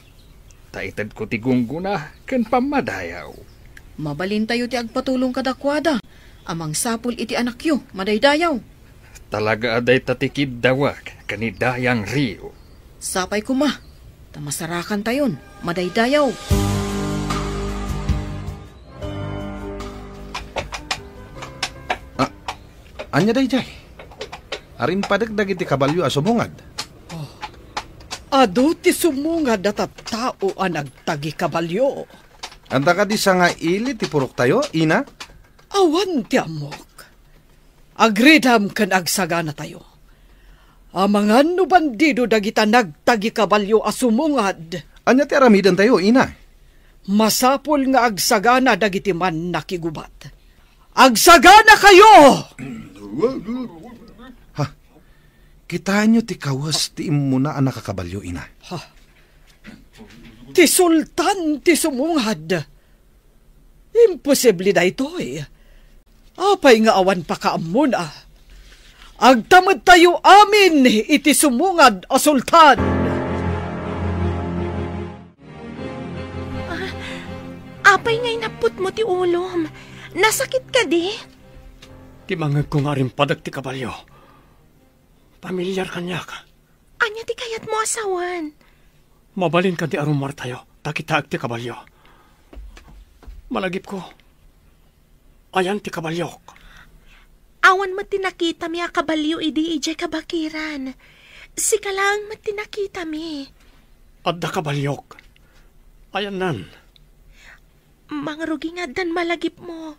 Ta itedko ti gunggona ken pammadayaw. Mabalintayo ti agpatulong kadakuada a mangsapul iti anakyo, madaydayaw. Talaga a dayta ti kiddawek ken ni Dayang Rio. Sapay koma, ta masarakantayon, madaydayaw. Ah, ania daydiay? Arimpadek dagiti kabalio a sumungad. Oh. Adu ti sumungad a tattao a nagtagikabalio. Adda kadi sangaili ti puroktayo, Ina? Awan ti ammok. Agridam ken agsaganatayo. Amangan no bandido dagita nagtagikabalio a sumungad. Ania ti aramidentayo, Ina? Masapul nga agsagana dagiti mannakigubat. Agsaganakayo! Ha? Kitaenyo ti kawes ti immuna a nakakabalio, Ina. Ha? Ti sultan ti sumungad. Imposible daytoy. Apay nga awan pakaammona? Agtamedtayo amin iti sumungad a sultan. Ah, apay nga inapputmo ti ulom? Nasakit kadi? Ti mangegko nga arimpadek ti kabalio. Pamilyar kaniak. Ania ti kayatmo a sawen? Mabalin kadi a rummuartayo, ta kitaek ti kabalio. Malagipko, ayan ti kabaliok. Awan met ti nakitami a kabalio idi idiay kabakiran. Sika laeng met ti nakitami. Adda kabaliok. Ayannan. Mangrugi nga addan malagipmo.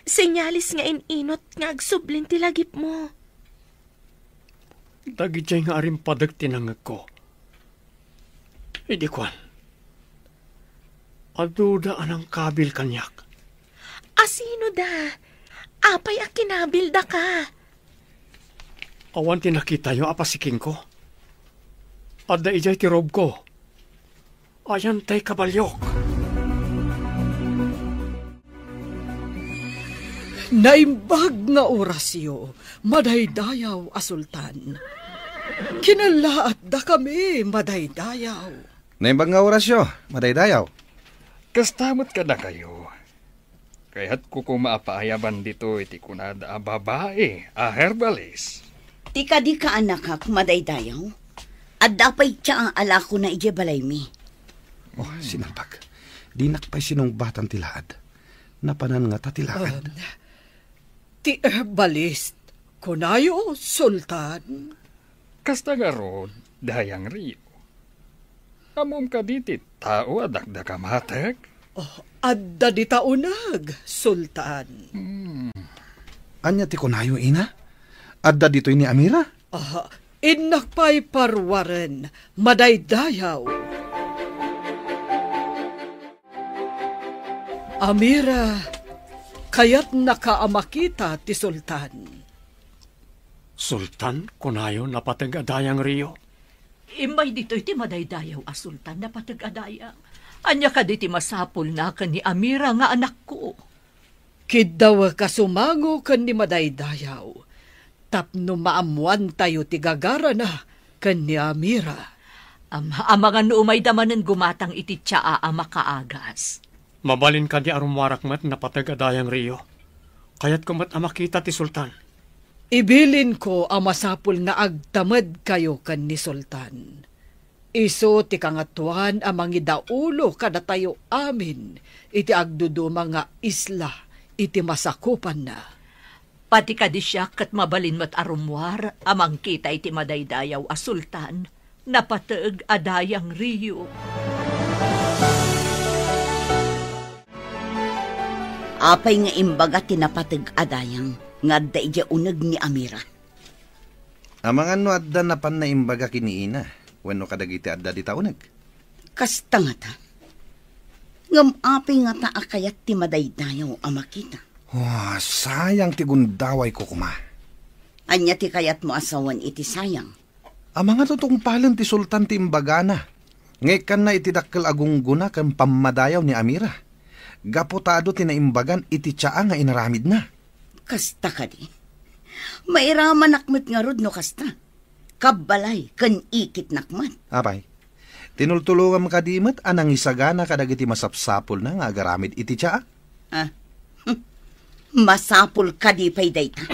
Senyalis nga in-inut nga agsublin ti lagipmo. Dagidiay nga arimpadek ti nangngegko. Idi kuan, aduda a nangkabil kaniak. Asino da? Apay a kinabil daka? Awan ti nakitayo a pasikingko. Adda idiay ti robko. Ayan tay kabaliok. Naimbag nga orasyo, madaydayaw a sultan. Kinallaat dakami, madaydayaw. Naimbag nga orasyo, madaydayaw. Kasta met kadakayo. Kayatko koma a paayaban ditoy ti kunada a babai a herbalis. Ti kadi kaanakak, madaydayaw? Adda pay ti aalakona idiay balaymi. Oh, sinalbag. Dinak pay sinungbatan ti laad. Napanan ngata ti laad. Um, ti herbalist, kunayo, Sultan? Kasta ngarud, Dayang Rio. Ammom kadi ti tao a dakdakamatek? Oh, adda dita uneg, Sultan. Hmm. Ania ti kunayo, ina? Adda ditoy ni Amira? Ah, innak pay paruaren, madaydayaw. Amira, kayatnaka a makita ti Sultan. Sultan, kunayo, napateg a Dayang Rio. Immay ditoy ti madaydayaw a Sultan, napateg a Dayang. Ania kadi ti masapulna ken ni Amira nga anakko? Kiddawek a sumango ken ni madaydayaw tapno maammoantayo ti gagarana ken ni Amira. Am-, amangan no umayda manen gumatang iti tsaa a makaagas. Mabalin kadi a rummuarak met, napateg a Dayang Rio. Kayatko met a makita ti Sultan. Ibilinko a masapul nga agtamedkayo ken ni Sultan. Isu ti Kangatoan a mangidaulo kadatayo amin iti agduduma nga isla iti masakupanna. Pati kadi siak ket mabalin met a rummuar a mangkita iti madaydayaw a Sultan, napateg a Dayang Rio. Apay nga imbaga ti napateg a Dayang nga adda idiay uneg ni Amira? Amangan no adda napan naimbaga ken ni ina wenno kadagiti adda dita uneg. Kasta ngata. Ngem apay ngata a kayat ti madaydayaw a makita? Wa, sayang ti gundawayko koma. Ania ti kayatmo a sawen iti sayang? Amangan no tungpalen ti Sultan ti imbagana nga ikkanna iti dakkel a gunggona ken pammadayaw ni Amira, gapu ta adu ti naimbagan iti tsaa nga inaramidna. Kasta kadi? Mairamanak met ngarud no kasta. Kabbalay ken ikitnak met. Apay, tinultulongam kadi met a nangisagana kadagiti masapsapulna nga agaramid iti tsaa? Ah, hmm. Masapul kadi pay dayta?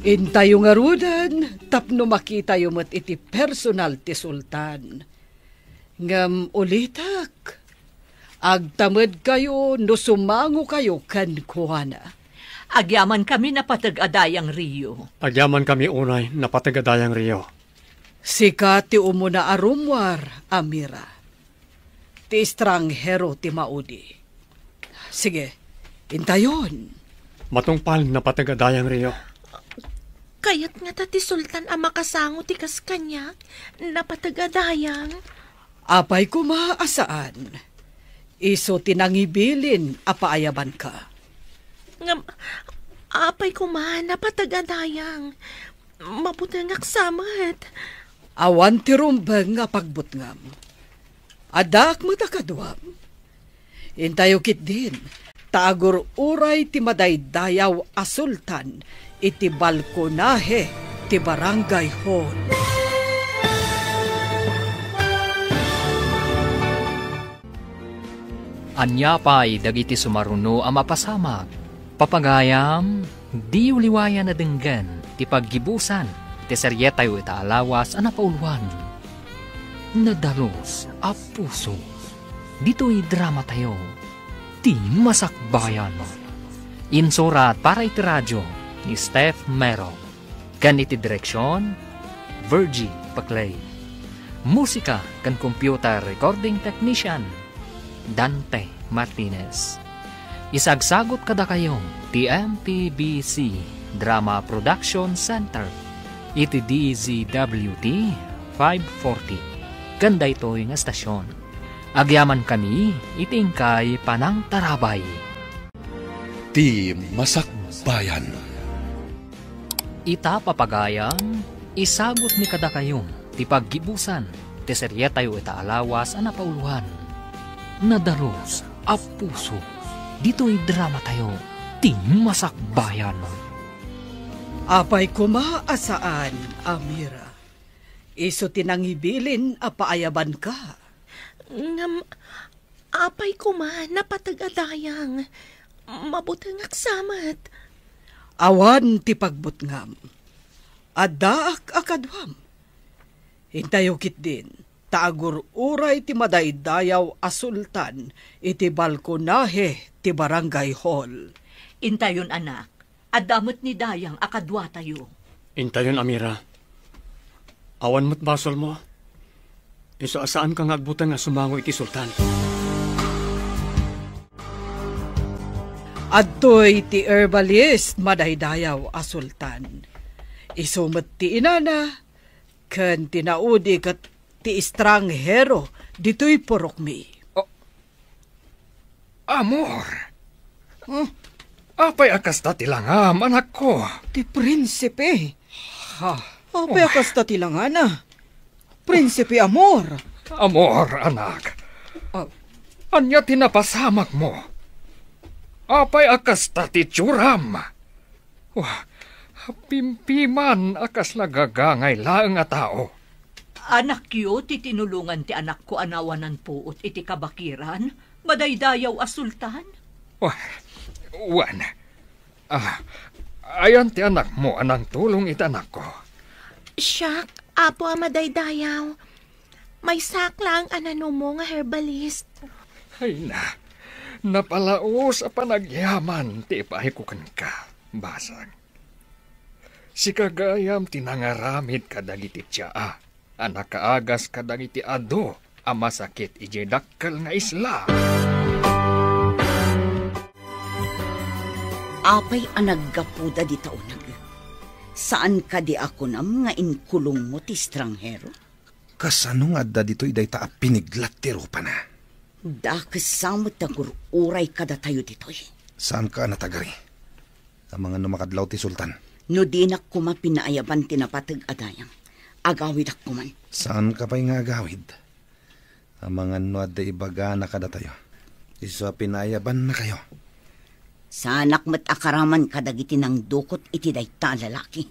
Intayo ngaruden tapno makitayo met iti personal ti Sultan. Ngem ulitek, agtamedkayo no sumangokayo kenkuana. Agyamankami, napateg a Dayang Rio. Agyamankami unay, napateg a Dayang Rio. Sika ti umuna a rummuar, Amira. Ti estranghero ti maudi. Sige, intayon. Matungpal, napateg a Dayang Rio. Kayat ngata ti Sultan a makasango ti kas kaniak, napateg a Dayang. Apay koma a saan. Isu ti nangibilin a paayabanka. Ngem, apay koma, napateg a Dayang. Mabutengak sa met. Awan ti rumbeng nga pagbutngam. Addaak met a kaduam. Intayo ketdin, ta agur-uray ti madaydayaw a Sultan iti balkonahe ti Barangay Hall. Ania pay dagiti sumaruno a mapasamak? Papagayam, diyo liwayan a denggen ti paggibusan ti serietayo ita a lawas a napauluan. Nadalus a puso. Ditoy dramatayo, Ti Masakbayan. Insurat para iti radio ni Steph Mero. Ken iti direksion, Virgie Paclay. Musika ken computer recording technician, Dante Martinez. Isagsagut kadakayo ti M T B C Drama Production Center iti D Z W T five forty. Ken daytoy nga estasion, agyamankami iti inkay panangtarabay. Ti Masakbayan. Ita, papagayam, isagutmi kadakayo ti paggibusan ti serietayo ita a lawas a napauluan. Nadalus a puso. Ditoy dramatayo, Ti Masakbayan. Apay koma a saan, Amira. Isu ti nangibilin a paayabanka. Ngem, apay koma, napateg a dayang. Mabutengak sa met. Awan ti pagbutngam. Addaak a kaduam. Intayo ketdin, ta agur-uray ti madaydayaw a sultan iti balkonahe ti barangay hall. Intayon, anak. Adda met ni Dayang a kaduatayo. Intayon, Amira. Awan met basolmo. Isu a saanka nga agbuteng a sumango iti sultan. Adtoy ti herbalist, madaydayaw a sultan. Isu met ti inana, ken ti naudi ket ti estranghero ditoy purokmi. Oh, Amor! Hmm? Apay a kasta ti langam, anakko? Ti prinsipe. Ha? Apay a Oh. kasta ti langana? Prinsipe Amor. Amor, anak. Ah. Ania ti napasamakmo? Apay a kasta ti itsuram? Wah, pimpiman a kasla gagangay laeng a tao. Anakyo ti tinulongan ti anakko a nawanan puot iti kabakiran, madaydayaw a sultan? Wah, wen. Ah, ayan ti anakmo a nangtulong iti anakko. Siak, Apo a madaydayaw. Maysaak laeng a nanumo nga herbalist. Ay na, napalaos a panagyaman ti ipaayko kenka, basang. Sika gayam ti nangaramid kadagiti tsaa a nakaagas kadagiti adu a masakit idiay dakkel nga isla. Apay a naggapuda dita uneg? Saan kadi a kunam nga inkulongmo ti estranghero? Kasano nga adda ditoy dayta a piniglat ti rupana? Dakes sa met a gur-uray kadatayo ditoy. Saanka a natagari? Amangan no makadlaw ti sultan. No dinak koma pinaayaban ti napateg a dayang, agawidak koman. Saanka pay nga agawid? Amangan no adda ibagana kadatayo. Isu a pinaayabannakayo. Saanak met a karaman kadagiti nangdukot iti dayta a lalaki.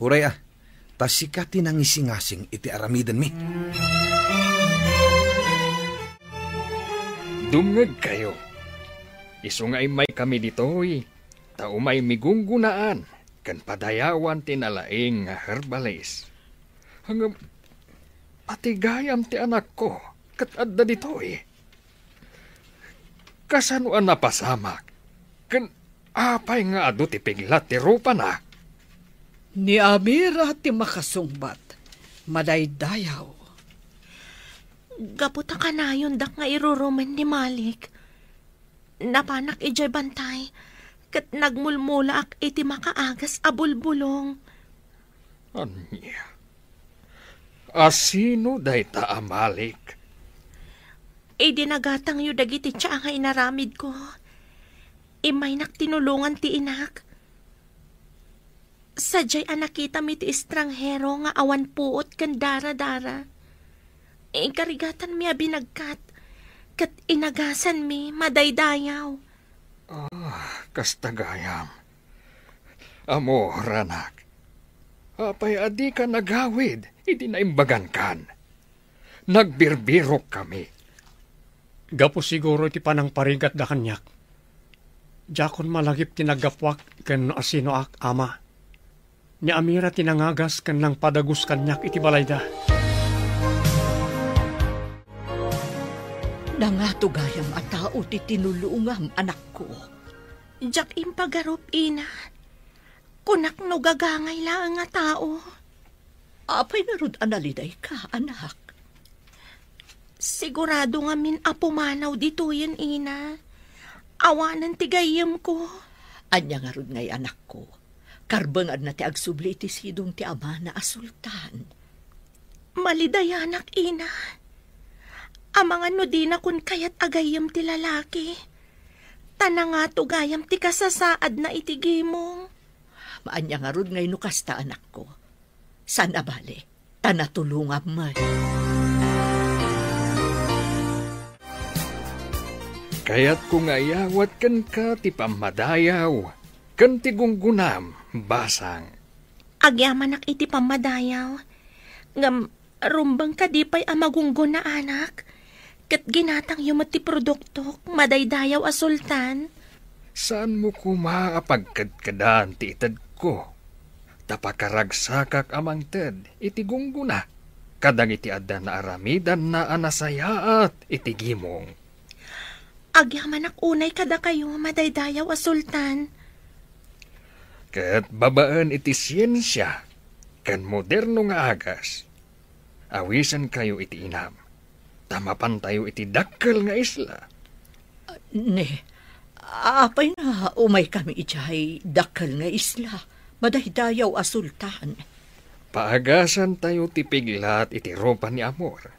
Uray a, ta sika ti nangisingasing iti aramidenmi. Dumngegkayo. Isu nga immaykami ditoy, ta umaymi gunggonaan ken padayawan ti nalaing nga herbalis. Ngem, pati gayam ti anakko ket adda ditoy. Kasano a napasamak? Ken apay nga adu ti piglat ti rupana? Ni Amira ti makasungbat, madaydayaw. Gapu ta kanayondak nga irurumen ni Malik, napanak idiay bantay, ket nagmulmulaak iti makaagas a bulbulong. Ania? A sino dayta a Malik? Idi nagatangyo dagiti tsaa nga inaramidko, immaynak tinulongan ti inak. Sadiay a nakitami ti estranghero nga awan puot ken daradara, inkarigatanmi a binagkat, ket inagasanmi madaydayaw. Ah, kasta gayam. Amor, anak, apay a dika nagawid idi naimbagankan? Nagbirbirokkami. Gapu siguro iti panangparigatda kaniak. Diakon malagip ti naggapuak ken no asinoak, ama. Ni Amira ti nangagas ken nangpadagus kaniak iti balayda. Nangato gayam a tao ti tinulongam, anakko. Diak impagarup, ina. Kunak no gagangay laeng a tao. Apay ngarud a nalidayka, anak? Sigurado ngamin a pumanaw ditoyen, ina. Awanen ti gayyemko. Ania ngarud ngay, anakko? Karbenganna ti agsubli iti sidong ti amana a sultan. Malidayanak, ina. Amangan no dinakon kayat a gayyem ti lalaki. Ta nangato gayam ti kasasaadna iti gimong. Ania ngarud ngay no kasta, anakko? Saan a bale, ta natulongam met. Kayatko nga iyawat kenka ti pammadayaw ken ti gunggonam, basang. Agyamanak iti pammadayaw, ngem rumbeng kadi pay a magunggona, anak? Ket ginatangyo met ti produktok, madaydayaw a sultan. Saanmo koma a pagkedkedan ti itedko, ta pakaragsakak a mangted iti gunggona. kadagiti adda naaramidanna a nasayaat iti gimong. Agyamanak unay kadakayo, madaydayaw a sultan. Ket babaen iti siensia ken moderno nga agas, awisenkayo iti inam, ta mapantayo iti dakkel nga isla. Ne, apay nga umaykami idiay dakkel nga isla, madaydayaw a sultan? Paagasantayo ti piglat iti rupa ni Amor,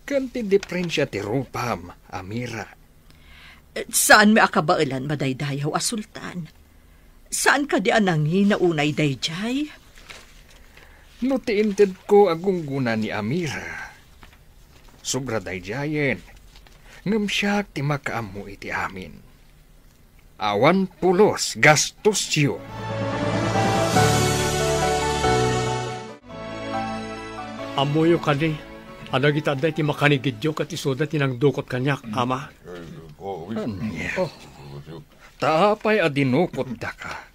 ken ti diprensia ti rupam, Amira. Saanmi a kabaelan, madaydayaw a sultan? Saan kadi a nangina unay daydiay? No ti intedko a gunggona ni Amira, sobra daydiayen, ngem siak ti makaammo iti amin. Awan pulos gastosyo. Ammoyo kadi a dagiti adda iti makanigidyo ket isuda ti nangdukot kaniak, ama? Ania? Oh. Ta apay a dinukotdaka?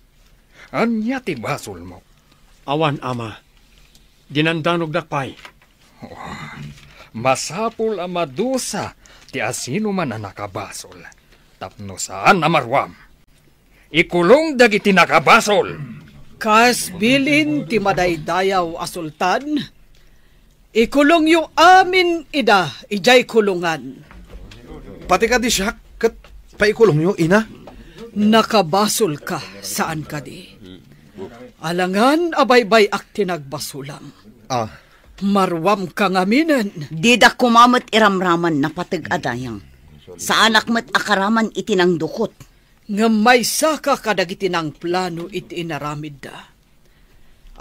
Ania ti basolmo? Awan, ama. Dinandanogdak pay. Oh, masapul a madusa ti asinoman a nakabasol tapno saan a maruam. Ikulong dagiti nakabasol. Kas bilin ti madaydayaw a sultan, ikulongyo amin ida idiay kulongan. Pati kadi siak, ket paikulongyo, ina? Nakabasolka, saan kadi? Alangan a baybay-ak ti nagbasolam. Ah. Maruamka ngaminen. Didak koma met iramraman napateg a dayang. Saanak met a karaman iti nangdukot. Ngem maysaka kadagiti nangplano iti inaramidda.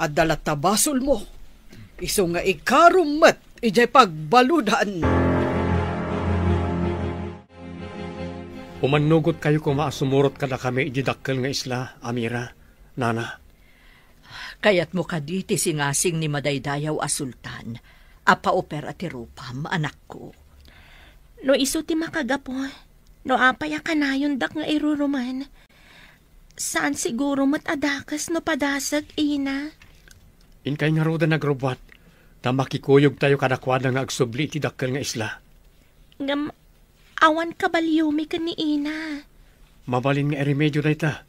Adda latta basolmo, isu nga ikarom met idiay pagbaludan. Umannugotkayo koma a sumurot kadakami idiay dakkel nga isla, Amira, nana. Kayatmo kadi ti singasing ni madaydayaw a sultan a paupera ti rupam, anakko? No isu ti makagapu, no apay a kanayondak nga iruruman? Saan siguro met a dakes no padasek, ina. Inkay ngaruden agrubbuat, ta makikuyogtayo kadakuada nga agsubli iti dakkel nga isla. Ngem awan kabaliomi ken ni ina. Mabalin nga iremedyo dayta.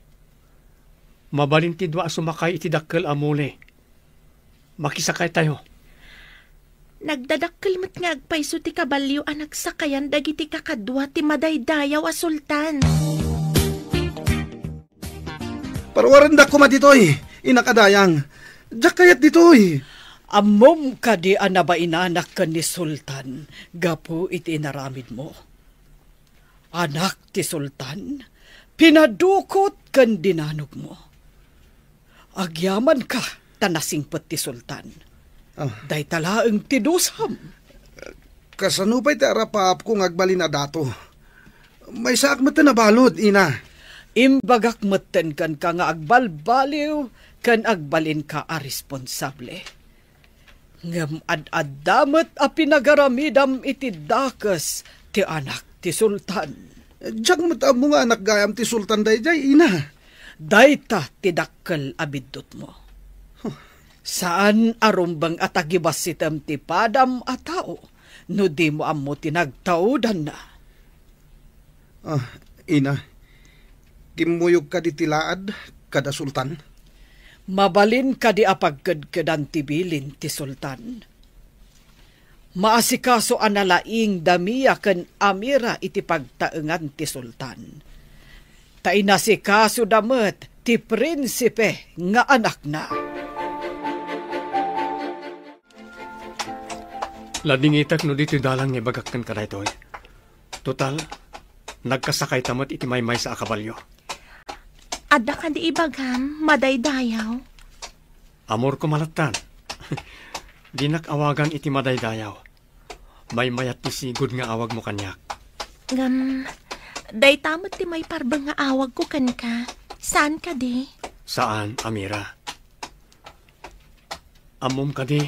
Mabalin ti dua a sumakay iti dakkel a muli. Makisakaytayo. Nagdadakkel met nga agpayso ti kabalio a nagsakayan dagiti kakadua ti madaydayaw a sultan. Paruarendak koma ditoy, inak a dayang. Diak kayat ditoy. Ammom kadi a nabainanak ken ni Sultan gapu iti inaramidmo? Anak ti Sultan, pinadukot ken dinanogmo. Agyamanka ta nasingpet ti Sultan. Ah. Dayta laeng ti dusam. Kasano pay ti arapaapko nga agbalin a dato? Maysaak metten a balud, ina. Imbagak metten kenka nga agbalbaliw ken agbalinka a responsable. Ngem ad-adda met a pinagaramidam iti dakes ti anak ti sultan. Diak met ammo nga anak gayam ti sultan daydiay, ina. Dayta ti dakkel a biddutmo. Huh. Saan a rumbeng a tagibassitem ti padam a tao no dimo ammo ti nagtaudanna. Ah, ina, kimmuyog kadi ti laad kada sultan? Mabalin kadi a pagkedkedan ti bilin ti sultan? Maasikaso a nalaing da Mia ken Amira iti pagtaengan ti sultan. Ta inasikasoda met ti prinsipe nga anakna. Ladingitek no ditoy dalan nga ibagak kenka daytoy. Total, nagkasakayta met iti maymaysa a kabalio. Adda kadi ibagam, madaydayaw? Amorko malattan. Dinak awagan iti madaydayaw. Maymayat ti sigud nga awagmo kaniak. Ngem, dayta met ti maiparbeng nga awagko kenka. Saan kadi? Saan, Amira. Ammom kadi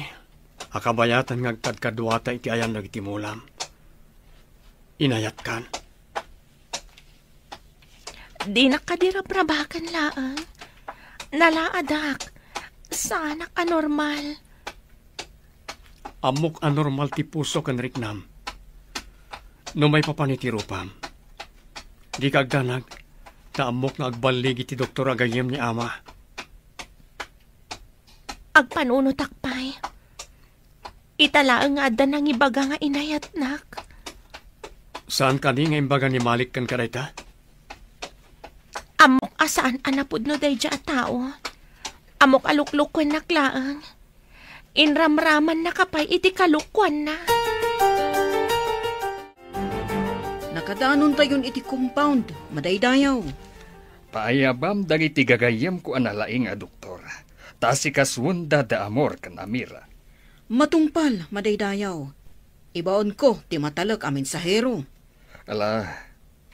a kabayatan nga agkadkaduata iti ayan dagiti mulam? Inayatkan. Dinak kadi rabrabakan laeng. Nalaadak. Saanak a normal. Ammok a normal ti puso ken riknam. No maipapan iti rupam, dika agdanag, ta ammok nga agballigi ti doktor a gayyem ni ama. Agpanunotak pay. Ita laeng nga adda nangibaga nga inayatnak. Saan kadi nga imbaga ni Malik kenka dayta? Ammok a saan a napudno daydiay a tao. Ammok a luklukuennak laeng. Inramramannaka pay iti kalokuanna. Nakadanontayon iti compound, madaydayaw. Paayabam dagiti gagayyemko a nalaing a doktor, ta asikasuenda da Amor ken Amira. Matungpal, madaydayaw. Ibaonko ti matalek a mensahero. Ala,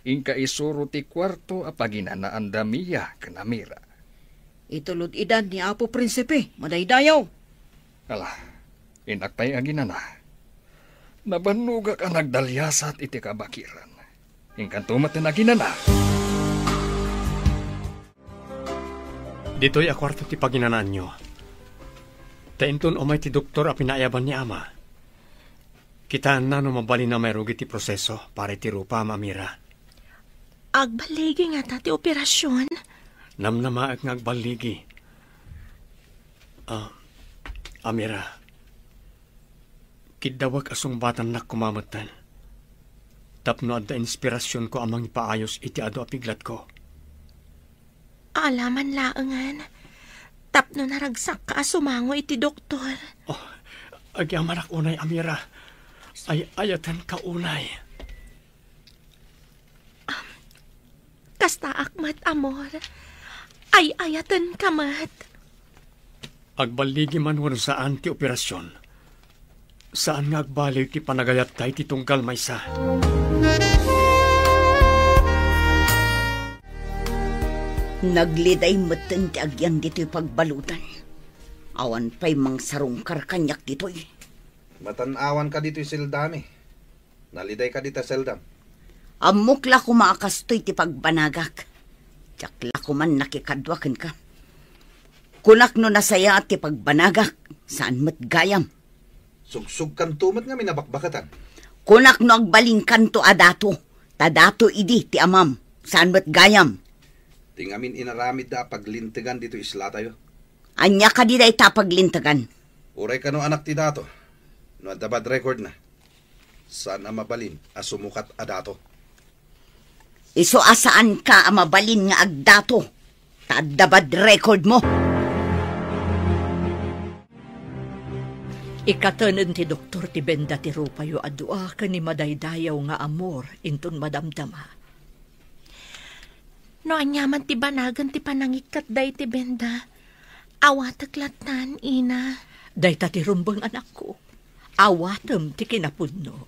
inka isuro ti kuarto a paginanaan da Mia ken Amira. Itulod idan ni Apo Prinsipe, madaydayaw. Ala, innak pay aginana. Nabannogak a nagdaliasat iti kabakiran. Inkanto met ti naginana. Ditoy a kuarto ti paginanaanyo. Ta inton umay ti doktor a pinaayaban ni ama, kitaenna no mabalin a mairugi ti proseso para iti rupam, Amira. Agballigi ngata ti operasion? Namnamaek nga agballigi. Ah, Amira, kiddawek a sungbatannak koma metten tapno adda inspirasionko a mangipaayos iti adu a piglatko. Alaman laengen tapno naragsakka a sumango iti doktor. Oh, agyamanak unay, Amira. Ay-ayatenka unay. Kastaak met, Amor. Ay-ayatenka met. Agballigi man wenno saan ti operasion, saan nga agbaliw ti panagayatta iti tunggal maysa. Nagliday metten ti agyan ditoy pagbaludan. Awan pay mangsarungkar kaniak ditoy. Matan-awanka ditoy seldami. Naliday kadi ta seldam? Ammok la koma a kastoy ti pagbanagak. Diak la koman nakikadua kenka. Kunak no nasayaat ti pagbanagak, saan met gayam. Sugsugkanto met ngamin a bakbakatan. Kunak no agbalinkanto a dato, ta dato idi ti amam, saan met gayam. Ti ngamin inaramidda a paglintegan ditoy islatayo. Ania kadi dayta a paglintegan? Uray kano anak ti dato, no adda bad record na. Saan a mabalin a sumukat a dato. Isu a saanka a mabalin nga agdato, ta adda bad record mo. Ikatenen ti doktor ti benda ti rupayo a dua ken ni madaydayaw nga Amor inton madamdama. No aniaman ti banagen ti panangikkat dayta benda, awatek lattan, ina. Dayta ti rumbeng, anakko. Awatem ti kinapudno.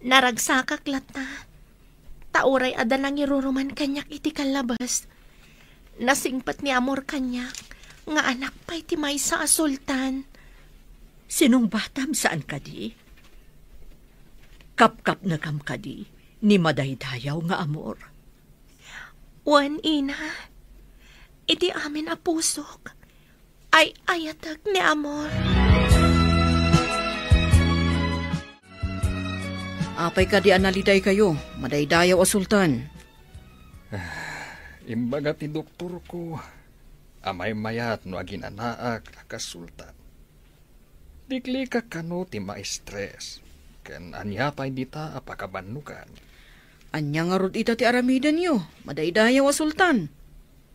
Naragsakak latta, ta uray adda nangiruruman kaniak iti kallabas. Nasingpet ni Amor kaniak nga anak pay ti maysa a sultan. Sinungbatam saan kadi? Kapkapnekam kadi ni madaydayaw nga Amor? Wen, ina, iti amin a pusok, ay-ayatek ni Amor. Apay kadi a nalidaykayo, madaydayaw a sultan? Imbaga ti doktorko a maymayat no aginanaak a kas sultan. Diklikak kano ti ma-stress, ken ania pay dita a pakabannogan. Ania ngarud ita ti aramidenyo, madaydayaw a sultan?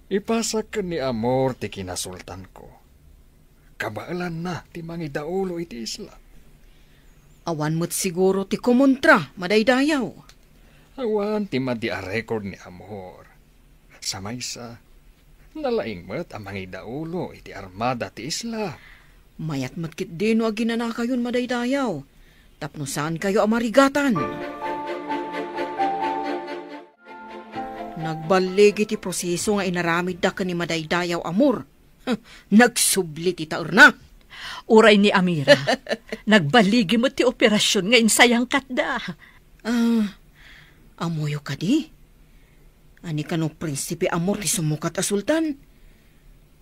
Ipasak ken ni Amor ti kinasultanko. Kabaelanna ti mangidaulo iti isla. Awan met siguro ti kumontra, madaydayaw. Awan ti madi a record ni Amor. Sa maysa, nalaing met a mangidaulo iti armada ti isla. Mayat met ketdi no aginanakayon, madaydayaw, tapno saankayo a marigatan. Nagballigi ti proseso nga inaramidda ken ni madaydayaw Amor. Nagsubli ti taerna. Uray ni Amira, nagballigi met ti operasion nga insayangkatda. Ah, ammoyo kadi? Ania kano Prinsipe Amor ti sumukat a sultan?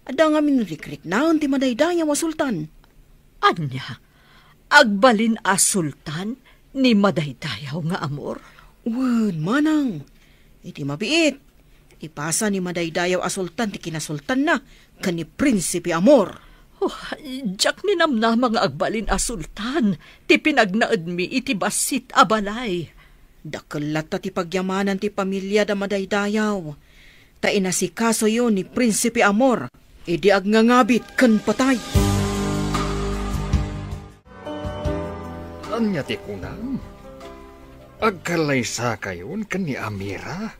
Adda ngamin rikriknaen ti madaydayaw a sultan. Ania? agbalin a sultan ni madaydayaw nga Amor? Wen, manang, iti mabiit, ipasa ni madaydayaw a sultan ti kinasultanna ken ni Prinsipe Amor. Oh, diak ninamnama nga agbalin a sultan ti pinagnaedmi iti bassit a balay. Dakkel latta ti pagyamanan ti pamiliada madaydayaw, ta inasikasoyo ni Prinsipe Amor idi agngangabit ken patay. Ania ti kunam? Agkallaysakayon ken ni Amira?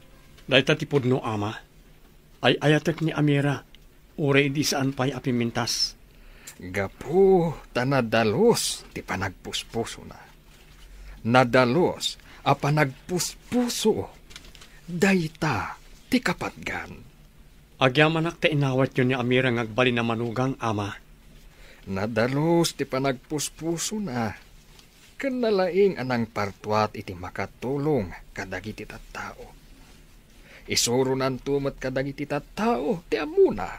Dayta ti pudno, ama. Ay-ayatek ni Amira, uray idi saan pay a pimmintas. Gapu ta nadalus ti panagpuspusona. Nadalus a panagpuspuso. Dayta ti kapatgan. Agyamanak ta inawatyo ni Amira nga agbalin a manugang, ama. Nadalus ti panagpuspusona. Ken nalaing a nangpartuat iti makatulong kadagiti tattao. Isuronanto met kadagiti tattao ti ammona.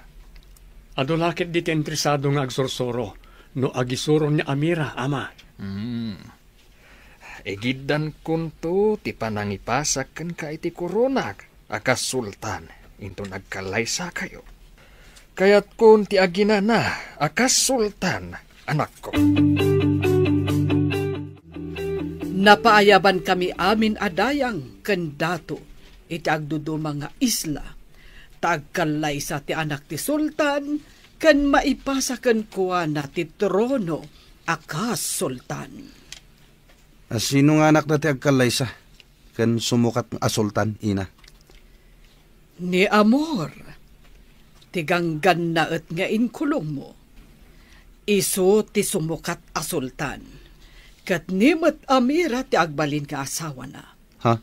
Adu la ketdi ti interesado nga agsursuro no agisuro ni Amira, ama. Hmm. Igiddankonto ti panangipasak kenka iti koronak a kas sultan inton agkallaysakayo. Kayatkon ti aginana a kas sultan, anakko. Napaayabankami amin a dayang ken dato iti agduduma nga isla, ta agkallaysa ti anak ti sultan ken maipasa kenkuana ti trono a kas sultan. A sino nga anakda ti agkallaysa ken sumukat a sultan, ina? Ni Amor, ti ganggannaet nga inkulongmo. Isu ti sumukat a sultan. Ket ni met Amira ti agbalin nga asawana. Ha?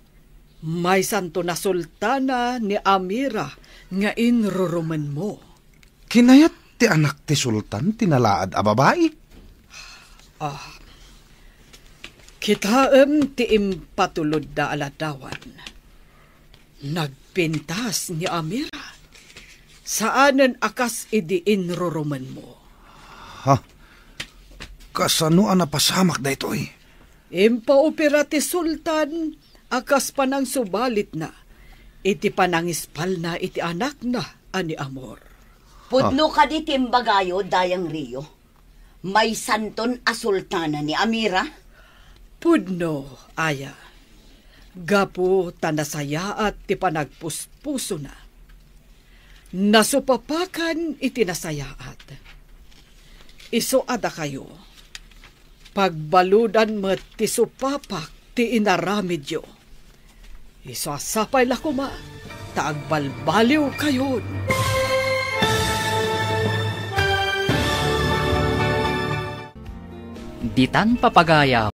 Maysanto a sultana ni Amira nga inrurumenmo. Kinayat ti anak ti sultan ti nalaad a babai? Ah, kitaem ti impatulodda a ladawan. Nagpintas ni Amira. Saanen a kas idi inrurumenmo. Ha? Kasano a napasamak daytoy? Impaupira ti sultan a kas panangsubalitna iti panangispalna iti anakna a ni Amor. Pudno kadi ti imbagayo, Dayang Rio? Maysanton a sultana ni Amira? Pudno, aya. Gapu ta nasayaat ti panagpuspusona. Nasupapakan iti nasayaat. Isu a dakayo, pagbaludan met ti supapak ti inaramidyo. Isu a sapay la koma ta agbalbaliwkayon. Ditan papagayam.